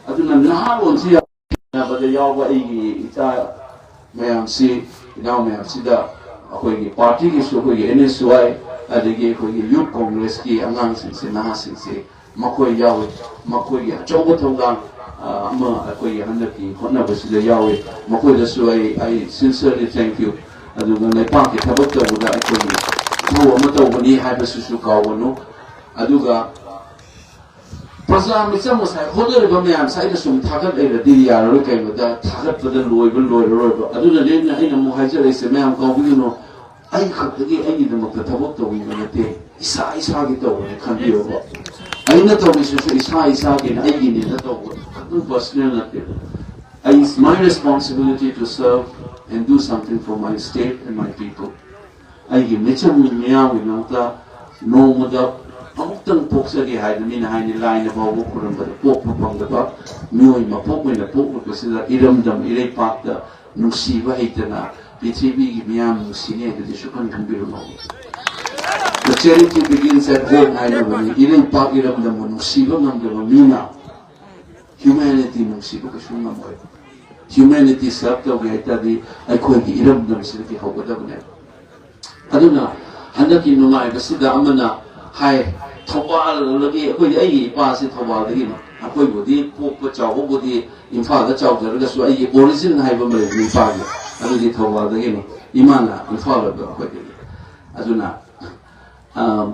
ꯑꯗꯨꯅ ꯅꯍꯥꯔꯣꯟꯁꯤ ꯌꯥꯝ ꯁꯥꯟꯅꯕꯗ ꯌꯥꯎꯕ ꯑꯩꯒꯤ ꯏꯆꯥ ꯃꯌꯥꯝꯁꯤ, ꯏꯅꯥꯎ ꯃꯌꯥꯝꯁꯤꯗ ꯑꯩꯈꯣꯏꯒꯤ ꯄꯥꯔꯇꯤꯒꯤꯁꯨ, ꯑꯩꯈꯣꯏꯒꯤ ꯑꯦꯟ ꯑꯦꯁ ꯋꯥꯏ, ꯑꯗꯒꯤ ꯑꯩꯈꯣꯏꯒꯤ ꯌꯨꯠ ꯀꯣꯡꯒ꯭ꯔꯦꯁꯀꯤ ꯑꯉꯥꯡꯁꯤꯡꯁꯦ, ꯅꯍꯥꯁꯤꯡꯁꯦ, ꯃꯈꯣꯏ ꯌꯥꯎꯏ꯫ ꯃꯈꯣꯏꯒꯤ ꯑꯆꯧꯕ ꯊꯧꯗꯥꯡ, ꯑ, ꯑꯃ ꯑꯩꯈꯣꯏꯒꯤ ꯍꯟꯗꯛꯀꯤ ꯍꯣꯠꯅꯕꯁꯤꯗ ꯌꯥꯎꯏ꯫ ꯃꯈꯣꯏꯗꯁꯨ ꯑꯩ, I sincerely thank you꯫ ꯑꯗꯨꯒ ꯂꯩꯄꯥꯛꯀꯤ ꯊꯕꯛ ꯇꯧꯕꯗ ꯑꯩꯈꯣꯏꯒꯤ ꯏꯊꯧ ꯑꯃ ꯇꯧꯕꯅꯤ ꯍꯥꯏꯕꯁꯤꯁꯨ ꯀꯥꯎꯒꯅꯨ꯫ ꯑꯗꯨꯒ ꯄ꯭ꯔꯖꯥ ꯃꯤꯆꯝ ꯉꯁꯥꯏ ꯍꯣꯠꯅꯔꯤꯕ ꯃꯌꯥꯝꯁꯦ ꯑꯩꯅ ꯁꯨꯝ ꯊꯥꯒꯠ ꯂꯩꯔꯗꯤ ꯌꯥꯔꯔꯣꯏ, ꯀꯩꯒꯤꯅꯣꯗ ꯊꯥꯒꯠꯄꯗ ꯂꯣꯏꯕ ꯂꯣꯏꯔꯔꯣꯏꯕ꯫ ꯑꯗꯨꯅꯅꯦ ꯑꯩꯅ ꯑꯃꯨꯛ ꯍꯥꯏꯖꯔꯛꯏꯁꯦ, ꯃꯌꯥꯝ ꯀꯥꯎꯕꯤꯒꯅꯨ, ꯑꯩ ꯈꯛꯇꯒꯤ ꯑꯩꯒꯤꯗꯃꯛꯇ ꯊꯕꯛ ꯇꯧꯕꯤꯕ ꯅꯠꯇꯦ, ꯏꯁꯥ ꯏꯁꯥꯒꯤ ꯇꯧꯕꯅꯦ ꯈꯟꯕꯤꯌꯣꯕ꯫ ꯑꯩꯅ ꯇꯧꯔꯤꯁꯤꯁꯨ ꯏꯁꯥ ꯏꯁꯥꯒꯤꯅ, ꯑꯩꯒꯤꯅꯦꯅ ꯇꯧꯕ, ꯑꯗꯨꯝ personal ꯅꯠꯇꯦ꯫ It's my responsibility to serve and do something for my state and my people. ꯑꯩꯒꯤ ꯃꯤꯆꯝ ꯃꯤꯌꯥꯝꯒꯤꯗꯃꯛꯇ ꯅꯣꯡꯃꯗ ꯑꯃꯨꯛꯇꯪ ꯄꯣꯛꯆꯒꯦ ꯍꯥꯏꯗꯅ ꯃꯤꯅ ꯍꯥꯏꯅꯤ, ꯂꯥꯏꯅ ꯐꯥꯎꯕ ꯈꯨꯔꯨꯝꯕꯗ ꯄꯣꯛꯄ ꯐꯪꯗꯕ ꯃꯤꯑꯣꯏ ꯃꯄꯣꯛ ꯑꯣꯏꯅ ꯄꯣꯛꯂꯛꯄꯁꯤꯗ ꯏꯔꯝꯗꯝ ꯏꯔꯩꯄꯥꯛꯇ ꯅꯨꯡꯁꯤꯕ ꯍꯩꯇꯅ ꯄ꯭ꯔꯤꯊꯤꯕꯤꯒꯤ ꯃꯤꯌꯥꯝ ꯅꯨꯡꯁꯤꯅꯤ ꯍꯥꯏꯕꯗꯤ ꯁꯨꯈꯟ ꯈꯟꯕꯤꯔꯨꯅꯨ꯫ The charity begins at home ꯍꯥꯏꯅꯕꯅꯤ꯫ ꯏꯔꯩꯄꯥꯛ ꯏꯔꯝꯗꯝꯕꯨ ꯅꯨꯡꯁꯤꯕ ꯉꯝꯗꯕ ꯃꯤꯅ humanity ꯅꯨꯡꯁꯤꯕ ꯀꯩꯁꯨ ꯉꯝꯃꯣꯏ꯫ Humanity serve ꯇꯧꯒꯦ ꯍꯥꯏ ꯇꯥꯔꯗꯤ ꯑꯩꯈꯣꯏꯒꯤ ꯏꯔꯝꯗꯝꯁꯤꯗꯒꯤ ꯍꯧꯒꯗꯕꯅꯦꯕ꯫ ꯑꯗꯨꯅ ꯍꯟꯗꯛꯀꯤ ꯅꯨꯡꯉꯥꯏꯕꯁꯤꯗ ꯑꯃꯅ ꯍꯥꯏ, ꯊꯧꯕꯥꯜꯗꯒꯤ, ꯑꯩꯈꯣꯏꯗꯤ, ꯑꯩꯒꯤ ꯏꯄꯥꯁꯤ ꯊꯧꯕꯥꯜꯗꯒꯤꯅꯤ꯫ ꯑꯩꯈꯣꯏꯕꯨꯗꯤ ꯄꯣꯛꯄ ꯆꯥꯎꯕꯕꯨꯗꯤ ꯏꯝꯐꯥꯜꯗ ꯆꯥꯎꯖꯔꯒꯁꯨ ꯑꯩꯒꯤ origin ꯍꯥꯏꯕ ꯑꯃ ꯂꯩꯕꯅꯤ ꯏꯄꯥꯒꯤ, ꯑꯗꯨꯗꯤ ꯊꯧꯕꯥꯜꯗꯒꯤꯅꯤ꯫ ꯏꯃꯥꯅ ꯏꯝꯐꯥꯜ ꯑꯣꯏꯕ ꯑꯩꯈꯣꯏꯗꯒꯤ꯫ ꯑꯗꯨꯅ, ꯑ,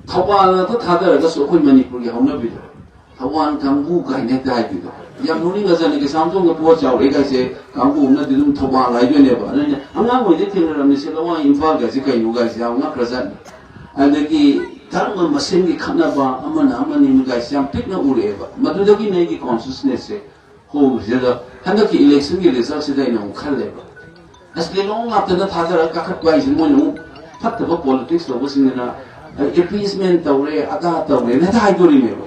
ꯊꯧꯕꯥꯜ ꯉꯥꯛꯇ ꯊꯥꯗꯔꯒꯁꯨ ꯑꯩꯈꯣꯏ ꯃꯅꯤꯄꯨꯔꯒꯤ ꯍꯧꯅꯕꯤꯗꯣ, ꯊꯧꯕꯥꯜ ꯀꯥꯡꯕꯨ ꯀꯥꯏꯅ ꯍꯦꯛꯇ ꯍꯥꯏꯕꯤꯗꯣ꯫ ꯌꯥꯝ ꯅꯣꯛꯅꯤꯡꯒ꯭ꯔꯖꯥꯠꯅꯤ, ꯀꯩꯁꯥꯝꯊꯣꯡꯗ ꯄꯣꯠ ꯆꯥꯎꯔꯛꯑꯦ ꯀꯥꯏꯁꯦ ꯀꯥꯡꯕꯨ ꯑꯃꯅꯗꯤ ꯑꯗꯨꯝ ꯊꯧꯕꯥꯜ ꯍꯥꯏꯗꯣꯏꯅꯦꯕ꯫ ꯑꯗꯨꯅ ꯑꯉꯥꯡ ꯑꯣꯏꯗꯩ ꯊꯦꯡꯅꯔꯝꯃꯤ, ꯁꯤ ꯂꯋꯥꯏ ꯏꯝꯐꯥꯜ ꯀꯥꯏꯁꯦ ꯀꯩꯅꯣ ꯀꯥꯏꯁꯦ ꯌꯥꯝ ꯉꯛꯈ꯭ꯔꯖꯥꯠꯅꯤ꯫ ꯑꯗꯒꯤ ꯙꯔꯃ ꯃꯁꯦꯟꯒꯤ ꯈꯠꯅꯕ ꯑꯃꯅ ꯑꯃꯅꯤ ꯀꯥꯏꯁꯦ ꯌꯥꯝ ꯄꯤꯛꯅ ꯎꯔꯛꯑꯦꯕ꯫ ꯃꯗꯨꯗꯒꯤꯅꯦ ꯑꯩꯒꯤ consciousness ꯁꯦ ꯍꯣꯡꯕꯁꯤꯗ ꯍꯟꯗꯛꯀꯤ election ꯒꯤ result ꯁꯤꯗ ꯑꯩꯅ ꯑꯃꯨꯛ ꯈꯜꯂꯦꯕ, ꯑꯁ, ꯂꯤꯂꯣꯡ ꯉꯥꯛꯇꯅ ꯊꯥꯗꯔꯒ ꯀꯥꯈꯠꯄ ꯍꯥꯏꯁꯦ ꯃꯣꯏꯅ ꯑꯃꯨꯛ ꯐꯠꯇꯕ politics ꯇꯧꯕꯁꯤꯡꯗꯨꯅ, ꯑ, appeasement ꯇꯧꯔꯦ, ꯑꯗꯥ ꯇꯧꯔꯦꯅ ꯍꯦꯛꯇ ꯍꯥꯏꯗꯣꯔꯤꯅꯦꯕ꯫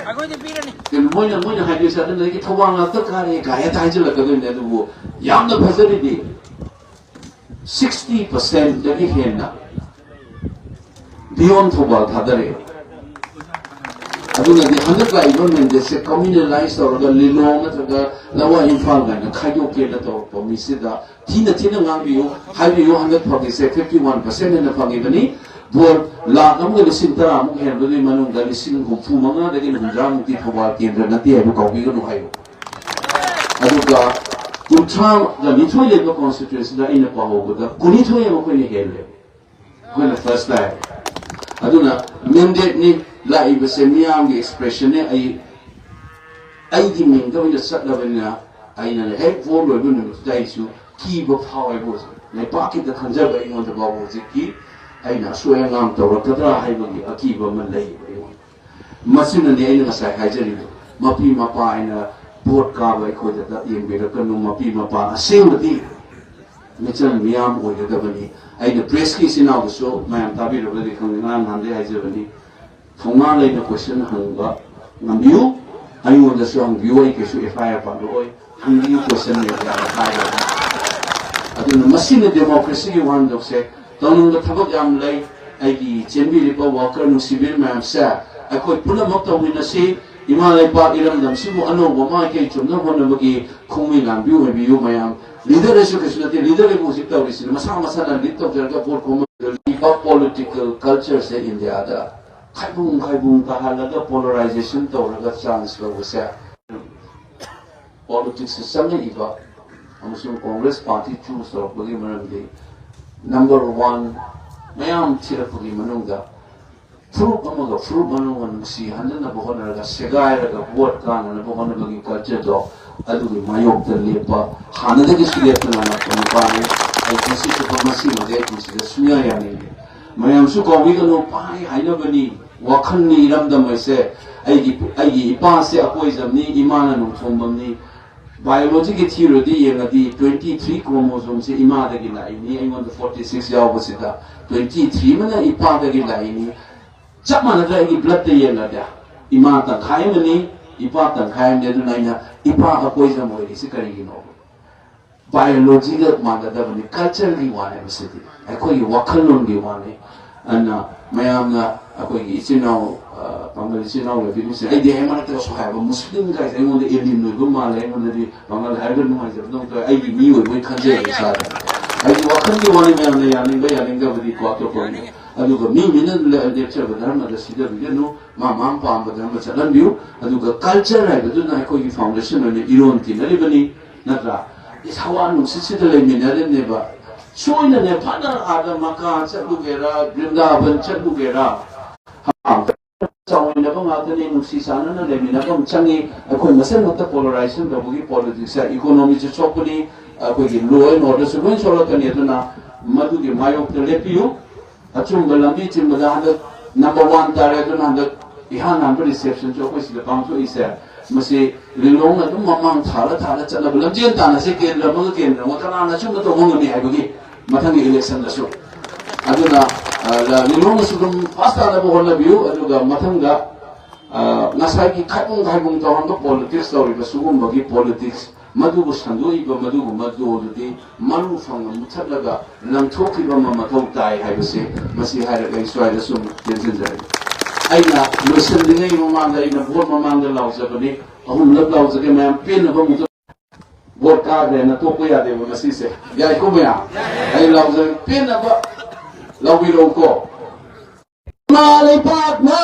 ꯑꯩꯈꯣꯏꯗꯤ ꯄꯤꯔꯅꯤ꯫ ꯀꯩꯅꯣ ꯃꯣꯏꯅ, ꯃꯣꯏꯅ ꯍꯥꯏꯗꯣꯏꯁꯦ ꯑꯗꯨꯗꯒꯤ ꯊꯧꯕꯥꯜ ꯉꯥꯛꯇ ꯀꯥꯔꯦ ꯀꯥꯏ ꯍꯦꯛꯇ ꯍꯥꯏꯖꯤꯜꯂꯛꯀꯗꯣꯏꯅꯦ꯫ ꯑꯗꯨꯕꯨ ꯌꯥꯝꯅ ꯐꯖꯔꯤꯗꯤ sixty percent ꯗꯒꯤ ꯍꯦꯟꯅ beyond ꯊꯧꯕꯥꯜ ꯊꯥꯗꯔꯛꯑꯦ꯫ ꯑꯗꯨꯅꯗꯤ ꯍꯟꯗꯛ ꯂꯥꯛꯏꯕ mandate ꯁꯦ communalize ꯇꯧꯔꯒ ꯂꯤꯂꯣꯡ ꯅꯠꯇ꯭ꯔꯒ ꯂꯋꯥꯏ ꯏꯝꯐꯥꯜ ꯀꯥꯏꯅ ꯈꯥꯏꯗꯣꯛꯀꯦꯅ ꯇꯧꯔꯛꯄ ꯃꯤꯁꯤꯗ ꯊꯤꯅ ꯊꯤꯅ ꯉꯥꯡꯕꯤꯌꯨ, ꯍꯥꯏꯕꯤꯌꯨ꯫ ꯍꯟꯗꯛ ꯐꯪꯉꯤꯁꯦ fifty one percent ꯍꯦꯟꯅ ꯐꯪꯉꯤꯕꯅꯤ꯫ ꯚꯣꯠ ꯂꯥꯈ ꯑꯃꯒ ꯂꯤꯁꯤꯡ ꯇꯔꯥꯃꯨꯛ ꯍꯦꯟꯕꯗꯨꯒꯤ ꯃꯅꯨꯡꯗ ꯂꯤꯁꯤꯡ ꯍꯨꯝꯐꯨ ꯃꯉꯥꯗꯒꯤ ꯍꯨꯝꯗ꯭ꯔꯥꯃꯨꯛꯇꯤ ꯊꯧꯕꯥꯜ ꯀꯦꯟꯗ꯭ꯔ ꯅꯠꯇꯦ ꯍꯥꯏꯕ ꯀꯥꯎꯕꯤꯒꯅꯨ ꯍꯥꯏꯌꯨ꯫ ꯑꯗꯨꯒ ꯀꯨꯟꯊ꯭ꯔꯥꯒ ꯅꯤꯊꯣꯏ ꯂꯩꯕ ꯀꯣꯟꯁꯇꯤꯇ꯭ꯋꯦꯟꯁꯤꯗ ꯑꯩꯅ ꯄꯥꯍꯧꯕꯗ ꯀꯨꯟꯅꯤꯊꯣꯏ ꯑꯃ ꯑꯩꯈꯣꯏꯅ ꯍꯦꯜꯂꯦ꯫ ꯑꯩꯈꯣꯏꯅ ꯐꯥꯔꯁ ꯇꯥꯏ꯫ ꯑꯗꯨꯅ ꯃꯦꯟꯗꯦꯠꯅꯤ, ꯂꯥꯛꯏꯕꯁꯦ ꯃꯤꯌꯥꯝꯒꯤ ꯑꯦꯛꯁꯄ꯭ꯔꯦꯁꯟꯅꯦ꯫ ꯑꯩ ꯑꯩꯒꯤ ꯃꯤꯡꯗ ꯑꯣꯏꯅ ꯆꯠꯂꯕꯅꯤꯅ ꯑꯩꯅ ꯍꯦꯛ ꯚꯣꯠ ꯂꯣꯏꯕ ꯅꯨꯃꯤꯠꯇꯨꯗ ꯑꯩꯁꯨ ꯀꯤꯕ ꯐꯥꯎꯋꯦꯕ꯫ ꯍꯧꯖꯤꯛ ꯂꯩꯄꯥꯛꯀꯤꯗ ꯈꯟꯖꯕ ꯑꯩꯉꯣꯟꯗ ꯐꯥꯎꯕ ꯍꯧꯖꯤꯛꯀꯤ ꯑꯩꯅ ꯑꯁꯣꯏ ꯑꯉꯥꯝ ꯇꯧꯔꯛꯀꯗ꯭ꯔꯥ ꯍꯥꯏꯕꯒꯤ ꯑꯀꯤꯕ ꯑꯃ ꯂꯩꯌꯦꯕ ꯑꯩꯉꯣꯟꯗ꯫ ꯃꯁꯤꯅꯅꯦ ꯑꯩꯅ ꯉꯁꯥꯏ ꯍꯥꯏꯖꯔꯤꯗꯣ, ꯃꯄꯤ ꯃꯄꯥ ꯑꯩꯅ ꯚꯣꯠ ꯀꯥꯕ ꯑꯩꯈꯣꯏꯗꯇ ꯌꯦꯡꯕꯤꯔꯛꯀꯅꯨ, ꯃꯄꯤ ꯃꯄꯥ ꯑꯁꯦꯡꯕꯗꯤ ꯃꯤꯆꯝ ꯃꯤꯌꯥꯝ ꯑꯣꯏꯒꯗꯕꯅꯤ꯫ ꯑꯩꯅ ꯄ꯭ꯔꯦꯁꯀꯤ ꯏꯆꯤꯟ ꯏꯅꯥꯎꯗꯁꯨ ꯃꯌꯥꯝ ꯇꯥꯕꯤꯔꯕꯗꯤ ꯈꯪꯗꯦ, ꯉꯔꯥꯡ ꯅꯍꯥꯟꯗꯩ ꯍꯥꯏꯖꯕꯅꯤ, ꯊꯣꯡꯉꯥ ꯂꯩꯅ ꯀꯣꯏꯁꯟ ꯍꯪꯕ ꯉꯝꯕꯤꯌꯨ, ꯑꯩꯉꯣꯟꯗꯁꯨ ꯍꯪꯕꯤꯌꯨ, ꯑꯩ ꯀꯩꯁꯨ ꯑꯦꯐ ꯑꯥꯏ ꯑꯥꯔ ꯄꯥꯜꯂꯛꯑꯣꯏ, ꯍꯪꯕꯤꯌꯨ ꯀꯣꯏꯁꯟ ꯃꯌꯥꯝ ꯍꯥꯏꯔꯒ꯫ ꯑꯗꯨꯅ ꯃꯁꯤꯅ ꯗꯦꯃꯣꯀ꯭ꯔꯦꯁꯤꯒꯤ ꯋꯥꯍꯟꯊꯣꯛꯁꯦ꯫ ꯇꯧꯅꯤꯡꯕ ꯊꯕꯛ ꯌꯥꯝ ꯂꯩ꯫ ꯑꯩꯒꯤ ꯆꯦꯟꯕꯤꯔꯤꯕ ꯋꯥꯀꯔ ꯅꯨꯡꯁꯤꯕꯤꯔꯤꯕ ꯃꯌꯥꯝꯁꯦ ꯑꯩꯈꯣꯏ ꯄꯨꯝꯅꯃꯛ ꯇꯧꯃꯤꯟꯅꯁꯤ꯫ ꯏꯃꯥ ꯂꯩꯄꯥꯛ ꯏꯔꯝꯗꯝꯁꯤꯕꯨ ꯑꯅꯧꯕ ꯃꯥꯏꯀꯩ ꯆꯨꯝꯅꯕ ꯍꯣꯠꯅꯕꯒꯤ ꯈꯣꯡꯃꯤ ꯂꯥꯟꯕꯤ ꯑꯣꯏꯕꯤꯌꯨ ꯃꯌꯥꯝ꯫ ꯂꯤꯗꯔ ꯍꯥꯏꯁꯨ ꯀꯩꯁꯨ ꯅꯠꯇꯦ, ꯂꯤꯗꯔ ꯍꯥꯏꯕꯨ ꯍꯧꯖꯤꯛ ꯇꯧꯔꯤꯁꯤꯅ ꯃꯁꯥ ꯃꯁꯥꯅ ꯂꯤꯗ ꯇꯧꯖꯔꯒ ꯚꯣꯠ ꯈꯣꯝꯕ ꯂꯩꯕ ꯄꯣꯂꯤꯇꯤꯀꯦꯜ ꯀꯜꯆꯔꯁꯦ ꯏꯟꯗꯤꯌꯥꯗ ꯈꯥꯏꯕꯨꯡ ꯈꯥꯏꯕꯨꯡ ꯇꯥꯍꯜꯂꯒ ꯄꯣꯂꯔꯥꯏꯖꯦꯁꯟ ꯇꯧꯔꯒ ꯆꯥꯟꯁ ꯂꯧꯕꯁꯦ꯫ ꯄꯣꯂꯤꯇꯤꯛꯁꯇ ꯆꯪꯉꯛꯏꯕ ꯑꯃꯁꯨꯡ ꯀꯣꯡꯒ꯭ꯔꯦꯁ ꯄꯥꯔꯇꯤ ꯆꯨꯁ ꯇꯧꯔꯛꯄꯒꯤ ꯃꯔꯝꯗꯤ ꯅꯝꯕꯔ ꯋꯥꯟ, ꯃꯌꯥꯝ ꯊꯤꯔꯛꯄꯒꯤ ꯃꯅꯨꯡꯗ ꯐꯨꯔꯨꯞ ꯑꯃꯒ ꯐꯨꯔꯨꯞ ꯑꯃꯒ ꯅꯨꯡꯁꯤ ꯍꯟꯅꯅꯕ ꯍꯣꯠꯅꯔꯒ ꯁꯦꯒꯥꯏꯔꯒ ꯚꯣꯠ ꯀꯥꯅꯅꯕ ꯍꯣꯠꯅꯕꯒꯤ ꯀꯜꯆꯔꯗꯣ ꯑꯗꯨꯒꯤ ꯃꯥꯌꯣꯛꯇ ꯂꯦꯞꯄ, ꯍꯥꯟꯅꯗꯒꯤꯁꯨ ꯂꯦꯞꯇꯅ ꯂꯥꯛꯄ ꯅꯨꯄꯥꯅꯤ꯫ ꯑꯩ ꯄꯨꯟꯁꯤ ꯆꯨꯞꯄ ꯃꯁꯤꯃꯗꯤ ꯑꯩ ꯄꯨꯟꯁꯤꯗ ꯁꯨꯡꯌꯥ ꯌꯥꯅꯤꯡꯗꯦ꯫ ꯃꯌꯥꯝꯁꯨ ꯀꯥꯎꯕꯤꯒꯅꯨ, ꯄꯥꯏ ꯍꯥꯏꯅꯕꯅꯤ, ꯋꯥꯈꯜꯅꯤ ꯏꯔꯝꯗꯝ ꯍꯥꯏꯁꯦ꯫ ꯑꯩꯒꯤ ꯑꯩꯒꯤ ꯏꯄꯥꯁꯦ ꯑꯀꯣꯏꯖꯝꯅꯤ, ꯏꯃꯥꯅ ꯅꯣꯡꯊꯣꯡꯕꯝꯅꯤ꯫ ꯕꯥꯏꯑꯣꯂꯣꯖꯤꯒꯤ ꯊꯤꯑꯣꯔꯤꯗꯤ ꯌꯦꯡꯉꯗꯤ ꯇ꯭ꯋꯦꯟꯇꯤ ꯊ꯭ꯔꯤ ꯀ꯭ꯔꯣꯃꯣꯖꯣꯝꯁꯦ ꯏꯃꯥꯗꯒꯤ ꯂꯥꯛꯏꯅꯤ, ꯑꯩꯉꯣꯟꯗ ꯐꯣꯔꯇꯤ ꯁꯤꯛꯁ ꯌꯥꯎꯕꯁꯤꯗ ꯇ꯭ꯋꯦꯟꯇꯤ ꯊ꯭ꯔꯤ ꯑꯃꯅ ꯏꯄꯥꯗꯒꯤ ꯂꯥꯛꯏꯅꯤ꯫ ꯆꯞ ꯃꯥꯟꯅꯗ꯭ꯔꯥ? ꯑꯩꯒꯤ ꯕ꯭ꯂꯠꯇ ꯌꯦꯡꯉꯗꯤ ꯏꯃꯥ ꯇꯪꯈꯥꯏ ꯑꯃꯅꯤ, ꯏꯄꯥ ꯇꯪꯈꯥꯏ ꯑꯃꯅꯤ꯫ ꯑꯗꯨꯅ ꯑꯩꯅ ꯏꯄꯥ ꯑꯀꯣꯏꯖꯝ ꯑꯣꯏꯔꯤꯁꯤ ꯀꯔꯤꯒꯤꯅꯣ? ꯕꯥꯏꯑꯣꯂꯣꯖꯤꯒ ꯃꯥꯟꯅꯗꯕꯅꯤ, ꯀꯜꯆꯔꯒꯤ ꯋꯥꯅꯦ ꯃꯁꯤꯗꯤ, ꯑꯩꯈꯣꯏꯒꯤ ꯋꯥꯈꯜꯂꯣꯟꯒꯤ ꯋꯥꯅꯤ꯫ ꯑꯗꯨꯅ ꯃꯌꯥꯝꯅ ꯑꯩꯈꯣꯏꯒꯤ ꯏꯆꯤꯟ ꯏꯅꯥꯎ, ꯑ, ꯄꯥꯡꯒꯜ ꯏꯆꯤꯟ ꯏꯅꯥꯎ ꯂꯩꯕꯤꯔꯤꯕꯁꯤꯡ, ꯑꯩꯗꯤ ꯍꯦꯛ ꯃꯔꯛꯇꯒꯁꯨ ꯍꯥꯏꯕ, ꯃꯨꯁꯂꯤꯝ ꯒꯥꯏꯁꯦ ꯑꯩꯉꯣꯟꯗ ꯑꯦꯂꯤꯟ ꯑꯣꯏꯕ ꯃꯥꯜꯂꯦ, ꯑꯩꯉꯣꯟꯗꯗꯤ ꯄꯥꯡꯒꯜ ꯍꯥꯏꯔꯒ ꯅꯨꯡꯉꯥꯏꯖꯕꯗꯧꯅ ꯇꯧꯋꯦ, ꯑꯩꯒꯤ ꯃꯤ ꯑꯣꯏꯕꯩ ꯈꯟꯖꯩ ꯏꯁꯥꯗ꯫ ꯑꯩꯒꯤ ꯋꯥꯈꯜꯒꯤ ꯋꯥꯅꯤ, ꯃꯌꯥꯝꯅ ꯌꯥꯅꯤꯡꯕ ꯌꯥꯅꯤꯡꯗꯕꯗꯤ ꯀꯣ ꯑꯇꯣꯞꯄ ꯑꯣꯏꯅ꯫ ꯑꯗꯨꯒ ꯃꯤ ꯃꯤꯅ ꯂꯦꯞꯆꯕ ꯙꯔꯃꯗ ꯁꯤꯗꯕꯤꯒꯅꯨ, ꯃꯥ ꯃꯥ ꯄꯥꯝꯕ ꯙꯔꯃ ꯆꯠꯍꯟꯕꯤꯌꯨ꯫ ꯑꯗꯨꯒ ꯀꯜꯆꯔ ꯍꯥꯏꯕꯗꯨꯅ ꯑꯩꯈꯣꯏꯒꯤ ꯐꯥꯎꯟꯗꯦꯁꯟ ꯑꯣꯏꯅ ꯏꯔꯣꯟ ꯇꯤꯟꯅꯔꯤꯕꯅꯤ, ꯅꯠꯇ꯭ꯔꯥ? ꯏꯁ, ꯍꯋꯥ ꯅꯨꯡꯁꯤꯠꯁꯤꯗ ꯂꯩꯃꯤꯟꯅꯔꯤꯕꯅꯦꯕ꯫ ꯁꯣꯏꯗꯅ ꯐꯅ ꯑꯥꯗ ꯃꯀꯥ ꯆꯠꯂꯨꯒꯦꯔꯥ, ꯕ꯭ꯔꯤꯟꯗꯥꯕꯟ ꯆꯠꯂꯨꯒꯦꯔꯥ, ꯆꯥꯎꯃꯤꯟꯅꯕ ꯉꯥꯛꯇꯅꯤ, ꯅꯨꯡꯁꯤ ꯆꯥꯟꯅꯅ ꯂꯩꯃꯤꯟꯅꯕ ꯑꯃ ꯆꯪꯉꯤ꯫ ꯑꯩꯈꯣꯏ ꯃꯁꯦꯟꯃꯛꯇ ꯄꯣꯂꯔꯥꯏꯖꯦꯁꯟ ꯇꯧꯕꯒꯤ ꯄꯣꯂꯤꯇꯤꯛꯁꯁꯦ ꯏꯀꯣꯅꯣꯃꯤꯁꯨ ꯁꯣꯛꯄꯅꯤ, ꯑꯩꯈꯣꯏꯒꯤ ꯂꯣ ꯑꯦꯟ ꯑꯣꯔꯗꯔꯁꯨ ꯂꯣꯏ ꯁꯣꯛꯂꯛꯀꯅꯤ꯫ ꯑꯗꯨꯅ ꯃꯗꯨꯒꯤ ꯃꯥꯌꯣꯛꯇ ꯂꯦꯞꯄꯤꯌꯨ꯫ ꯑꯆꯨꯝꯕ ꯂꯝꯕꯤ ꯆꯤꯟꯕꯗ ꯍꯟꯗꯛ ꯅꯝꯕꯔ ꯋꯥꯟ ꯇꯥꯔꯦ꯫ ꯑꯗꯨꯅ ꯍꯟꯗꯛ ꯏꯍꯥꯟ ꯍꯥꯟꯕ ꯔꯤꯁꯦꯞꯁꯟꯁꯨ ꯑꯩꯈꯣꯏ ꯁꯤꯗ ꯄꯥꯡꯊꯣꯛꯏꯁꯦ, ꯃꯁꯤ ꯂꯤꯂꯣꯡꯅ ꯑꯗꯨꯝ ꯃꯃꯥꯡ ꯊꯥꯔ ꯊꯥꯔ ꯆꯠꯅꯕ ꯂꯝꯖꯦꯟ ꯇꯥꯟꯅꯁꯤ꯫ ꯀꯦꯟꯗ꯭ꯔ ꯑꯃꯒ ꯀꯦꯟꯗ꯭ꯔ ꯑꯃꯒ ꯀꯅꯥꯅ ꯑꯆꯨꯝꯕ ꯇꯧꯕ ꯉꯝꯃꯤ ꯍꯥꯏꯕꯒꯤ ꯃꯊꯪꯒꯤ ꯏꯂꯦꯛꯁꯟꯗꯁꯨ꯫ ꯑꯗꯨꯅ, ꯑ, ꯂ-, ꯂꯤꯂꯣꯡꯅꯁꯨ ꯑꯗꯨꯝ ꯄꯥꯁ ꯇꯥꯅꯕ ꯍꯣꯠꯅꯕꯤꯌꯨ꯫ ꯑꯗꯨꯒ ꯃꯊꯪꯗ, ꯑ, ꯉꯁꯥꯏꯒꯤ ꯈꯥꯏꯕꯨꯡ ꯈꯥꯏꯕꯨꯡ ꯇꯧꯍꯟꯕ ꯄꯣꯂꯤꯇꯤꯛꯁ ꯇꯧꯔꯤꯕ ꯁꯤꯒꯨꯝꯕꯒꯤ ꯄꯣꯂꯤꯇꯤꯛꯁ ꯃꯗꯨꯕꯨ ꯁꯟꯗꯣꯛꯏꯕ ꯃꯗꯨꯒꯨꯝꯕ ꯗꯣꯗꯨꯗꯤ ꯃꯔꯨ ꯐꯪꯅ ꯃꯨꯊꯠꯂꯒ ꯂꯪꯊꯣꯛꯈꯤꯕ ꯑꯃ ꯃꯊꯧ ꯇꯥꯏ ꯍꯥꯏꯕꯁꯤ ꯃꯁꯤ ꯍꯥꯏꯔꯒ ꯑꯩ ꯁ꯭ꯋꯥꯏꯗ ꯁꯨꯝ ꯇꯦꯟꯁꯤꯟꯖꯔꯒꯦ꯫ ꯑꯩꯅ ꯂꯣꯏꯁꯤꯟꯗ꯭ꯔꯤꯉꯩ ꯃꯃꯥꯡꯗ ꯑꯩꯅ ꯚꯣꯠ ꯃꯃꯥꯡꯗ ꯂꯥꯎꯖꯕꯅꯤ, ꯑꯍꯨꯝꯂꯛ ꯂꯥꯎꯖꯒꯦ ꯃꯌꯥꯝ ꯄꯦꯟꯅꯕ ꯑꯃꯨꯛꯇ꯫ ꯚꯣꯠ ꯀꯥꯈ꯭ꯔꯦꯅ ꯇꯣꯛꯄ ꯌꯥꯗꯦꯕ ꯃꯁꯤꯁꯦ꯫ ꯌꯥꯏꯀꯣ ꯃꯌꯥꯝ? ꯑꯩ ꯂꯥꯎꯖꯒꯦ, ꯄꯦꯟꯅꯕ ꯂꯥꯎꯕꯤꯔꯛꯎꯀꯣ꯫ ꯏꯃꯥ ꯂꯩꯕꯥꯛꯅ!